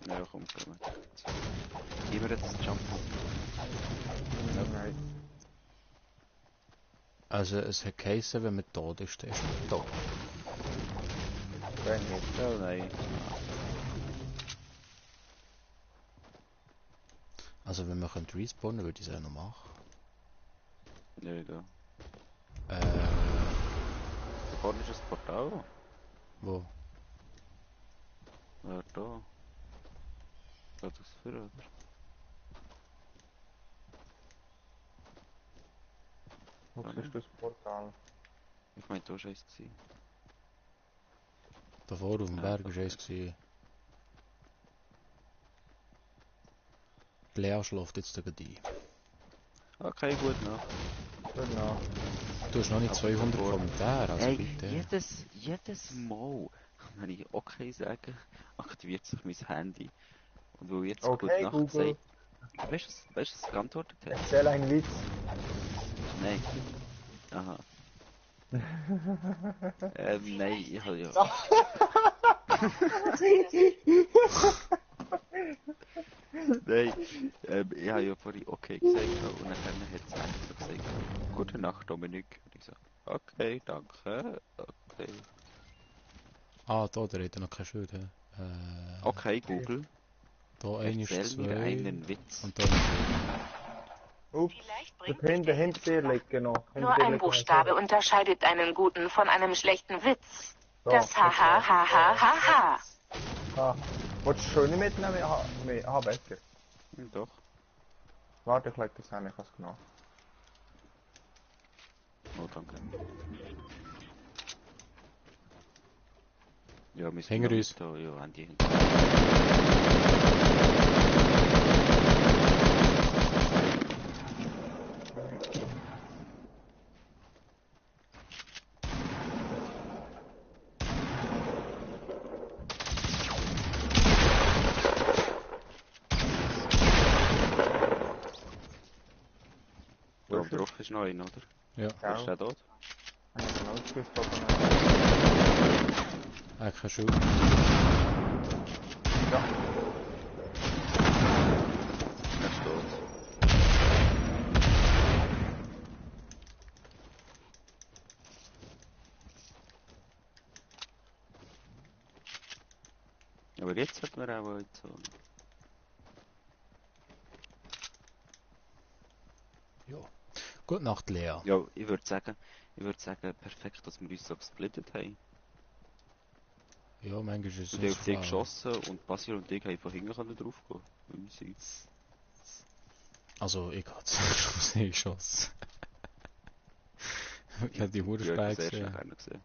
Ja, komm, gehen wir Richtung Zone. Gehen wir jetzt Jump. Nein. Also, es hat geheißen, wenn man tot ist, dann ist man tot. Wenn nicht. Oh nein. Also, wenn wir respawnen, würde ich es auch noch machen. Nö, da. Äh, Da vorne ist ein Portal. wo? Ja, da. Geht das für, oder? Wo Ja, siehst du das Portal? Ich meine, da war eins gewesen. Davor auf dem Ja, Berg das war eins. Die Lea schläft jetzt da gerade ein. Okay, gut noch. Genau. Du hast noch nicht Aber 200 davor- Kommentare, also Ey, bitte. jedes Mal, wenn ich okay sage, aktiviert sich mein Handy. Und wo ich jetzt Okay, Nacht Google. sage, weißt du, was es geantwortet hat? Erzähl einen Witz. Nein. Aha. Nein, ich habe ja. Nein, ich habe ja vorhin okay gesagt und dann hat es einfach so gesagt, gute Nacht, Dominik. Und ich so, okay, danke, okay. Ah, da hat er noch kein Schild. He. Okay, Google, Da ein ist erzähl mir 2 einen Witz. und da ist Ups. Vielleicht Der bringt hinter dir liegt genau. nur ein Buchstabe unterscheidet einen guten von einem schlechten Witz. Das Haha, Haha, Haha. Ah. Wolltest du schon nicht mitnehmen? Ah, besser. Doch. Warte, ich leg das an, ich kann es genau. Oh, danke. Ja, müssen Hinter wir uns. da, ja, an die Da oben drauf ist noch einer, oder? Ja, Ja. Ist der dort? Ich habe genau das Gefühl, kein Schild. Ja. Der ist dort. Aber jetzt hat man auch jetzt so. Ja. Gute Nacht, Lea. Ja, ich würde sagen, perfekt, dass wir uns so gesplittet haben. Ja, manchmal ist es Und ich so auf dich faul. geschossen und Basil und ich haben von hinten drauf gehen. Easy. Also, ich hab's schluss nicht geschossen. Ich hab die Hure Ja, spät das erst gesehen. nachher noch gesehen.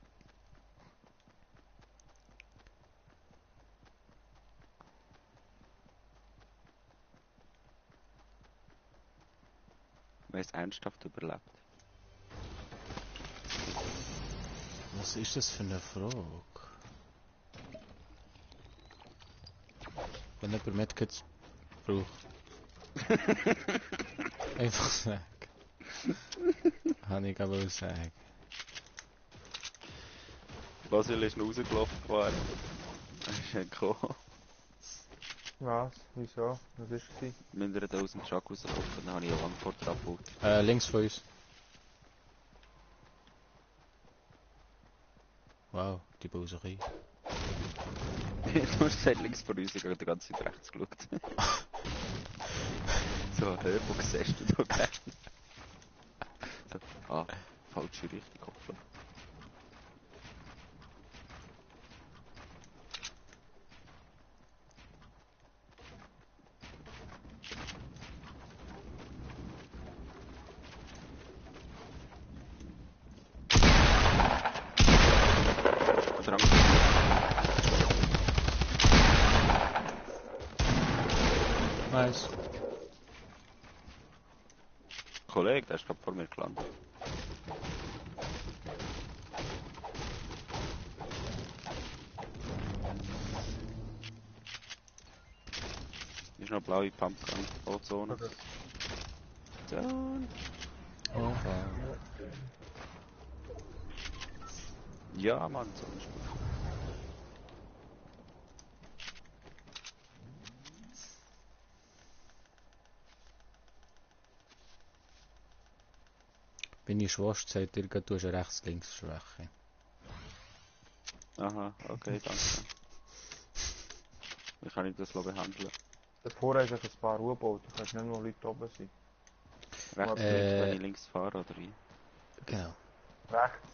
Wir haben es ernsthaft überlebt. Was ist das für eine Frage? Wenn jemand Medkits braucht. Einfach sagen. Habe ich aber sagen. Basil ist noch rausgelaufen geworden. Er ist gekommen. Was? Wieso? Was ist es? Wir haben aus dem Truck rausgelaufen, dann habe ich eine Wand vor der abgebaut. Links von uns. Wow, die Bauserei. Du hast gesagt links von uns, ich habe die ganze Zeit rechts geschaut. So, hör, wo siehst du da gerne? So, falsche Richtung, hoppla. Dran. Nice. Kollege, der ist gerade vor mir gelandet. Ist noch blaue Pumpgun, O-Zone. Okay. Zone. Oh, wow. Ja, Mann, Zone ist gut. Meine Schwester sagt dir, du hast eine Rechts-Links-Schwäche. Aha, okay, danke. Wie kann ich das behandeln? Davor hast du ein paar U-Boote, du kannst nicht nur Leute oben sein. Rechts, links, wenn ich links fahre oder wie? Genau. Rechts.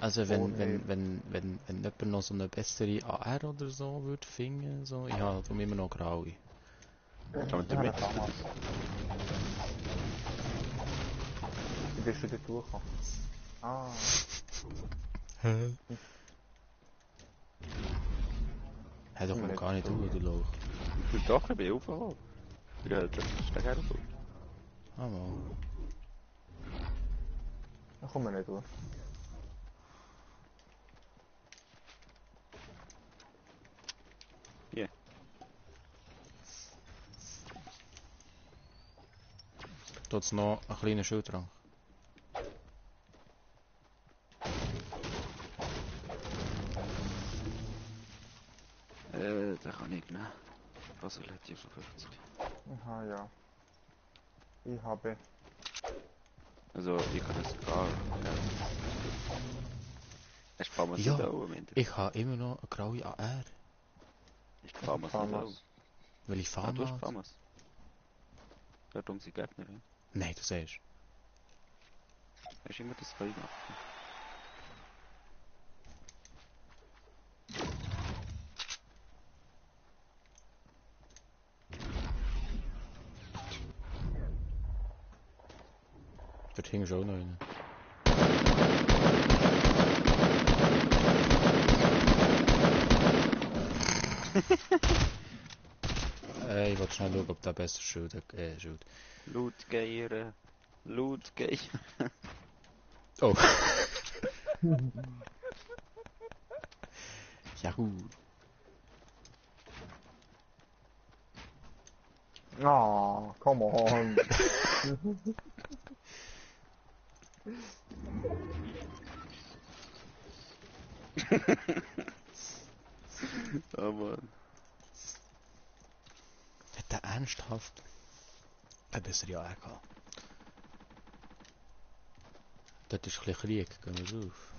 Also Vorne. wenn jemand noch so eine bessere AR oder so würde finden, so, ich habe darum immer noch graue. Kann man damit? Wie bist du dort durchgekommen? Ah. Hey, da kommt Nicht gar nicht so. durch, du Lauch. Doch, ich bin aufgekommen. Ja, das ist der Herrgott. Ah, mal. Da kommen wir nicht durch. Hier. Dort noch ein kleiner Schildtrank. Den kann ich nehmen. Basel hat hier schon 50. Aha, ja. Ich habe. Also, ich kann das gar nicht. Hast du Famas Ja. nicht auch, Minder? Ich habe immer noch eine graue AR, Hast du Famas nicht auch? Famas. weil ich Ah, fahren du hast habe. Famas. Dort um sie Gärtner, ja. Nein, du siehst. Hast du immer das Feuer gemacht? Dort hing schon noch einer. Ich wollte schnell schauen, ob der besser Schild hat. Schild. Lautgeier. Lautgeier. Oh. Ja gut. Ah, come on. Oh Mann. Hat der ernsthaft eine bessere AR gehabt? Dort ist ein bisschen Krieg, gehen wir drauf.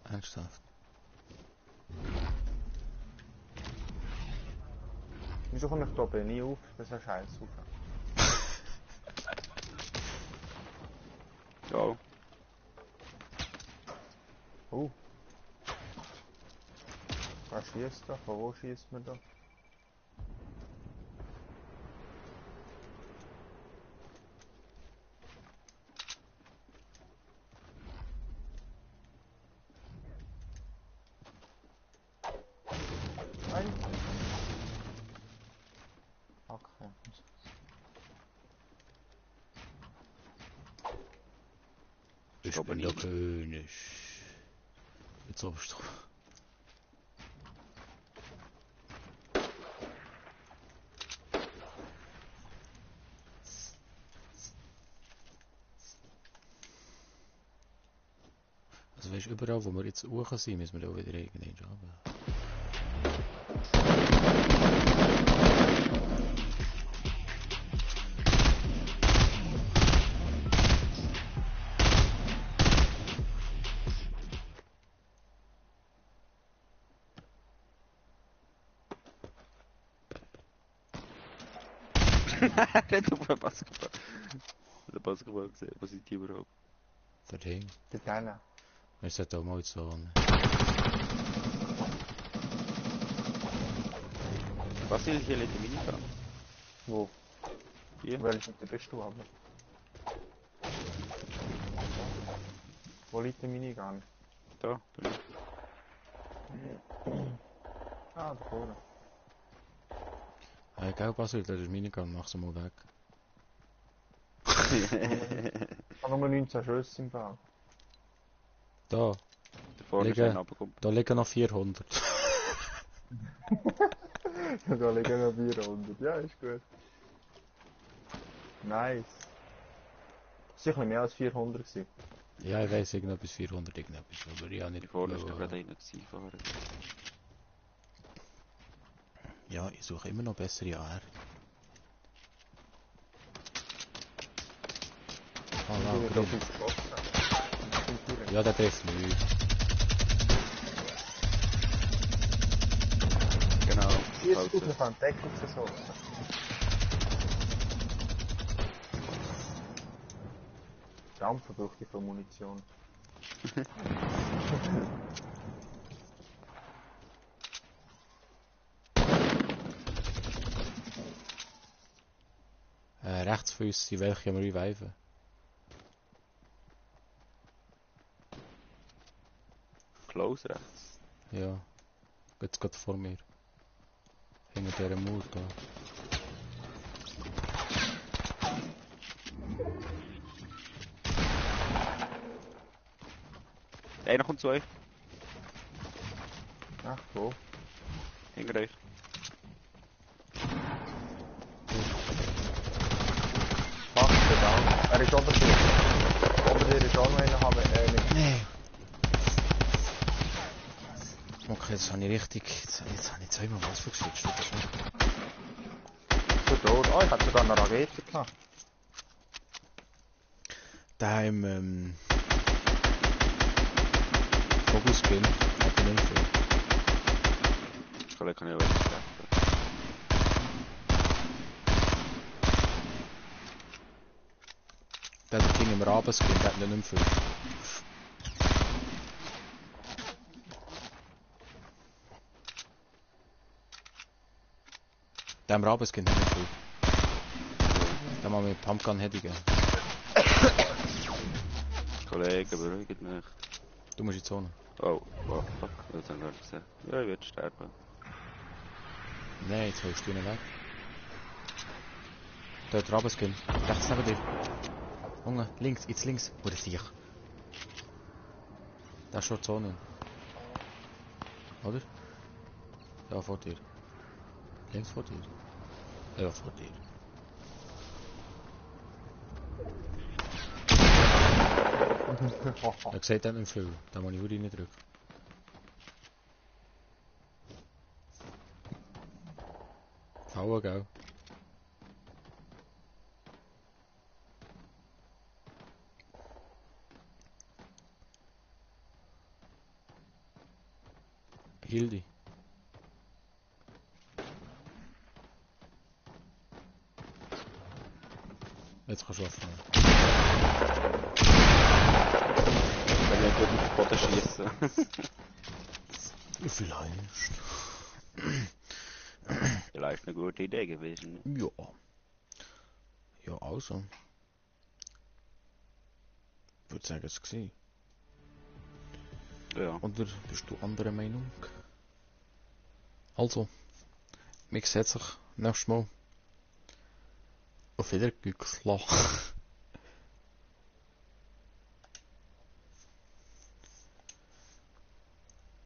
Ernsthaft. Wieso komme ich da oben nie auf? Das ist ein Scheiß. Ja. schießt da? Von wo schießt man da? Nein! Okay. Ich glaube bin der nicht. König. Jetzt oberst du. Also weißt du, überall wo wir jetzt hoch sind, müssen wir da wieder irgendwann runter. Nicht auf den Basketball. Den Basketball gesehen, was sind die überhaupt? Der Ding. Der Kleine. Wir sollten auch mal so an. Was will hier in der Minigun? Wo? Hier? Welche bist du aber? Wo liegt der Minigun? Da, bin ich. Ah, da vorne. Gell, Basil, das ist meine Gun, mach's mal weg. Ich habe nur 19 Schüsse im Ball. Da, Da vorne ist Liegen. einer runtergekommen. da liegen noch 400. Da liegen noch 400. Ja, ist gut. Nice. Es waren ein bisschen mehr als 400 gewesen. Ja, ich weiss, irgendetwas 400, irgendetwas, aber ich habe Die nicht... vorne ist da gerade einer gewesen, fahren. Ja, ich suche immer noch bessere AR. Ah, Ich wow, bin grob. drauf geschossen. Ja, der trifft nicht. Genau. Hier ist Also, gut, wir haben Deckung verschossen. Dampfer braucht die für Munition. Rechtsfüße, welche wir reviven. close rechts. Ja. Jetzt geht vor mir. Hinter dieser Mauer da. Einer kommt zu euch. Ach, wo? Hinter euch. Fast verdammt. Er ist ober dir. Ober dir ist auch noch einer, aber nicht. Nee. Okay, jetzt habe ich richtig... Jetzt habe ich zweimal was verschwitzt. So tot. Oh, ich hatte sogar eine Rakete gehabt. Der im Vogelskin hat er nicht viel. Ich kann ja auch treffen. Der hat Ding im Rabenskin, der hat nicht viel. Der im Rabenskin hat nicht viel. Der mal mit Pumpgun hedigen. Kollegen, beruhigt mich. Du musst in die Zone. Oh, fuck. Das haben wir gesehen. Ja, ich werde sterben. Nein, jetzt holst du ihn weg. Dort Rabenskin. Rechts neben dir. Junge, links, jetzt links. Wo ist ich? Da ist schon die Zone. Oder? Ja, vor dir. Links vor dir. Ja, vor dir. Er sieht dann nicht viel. Da muss ich wieder reindrücken. Hauen, gell? Hildi. Jetzt kannst du anfangen. Wenn ich gut auf den Boden schießen. Vielleicht. Vielleicht eine gute Idee gewesen. Ja. Ja, also. Ich würde sagen, es war. Ja. Oder bist du anderer Meinung? Also, mich sieht sich nächstes Mal. Auf Wiedersehen.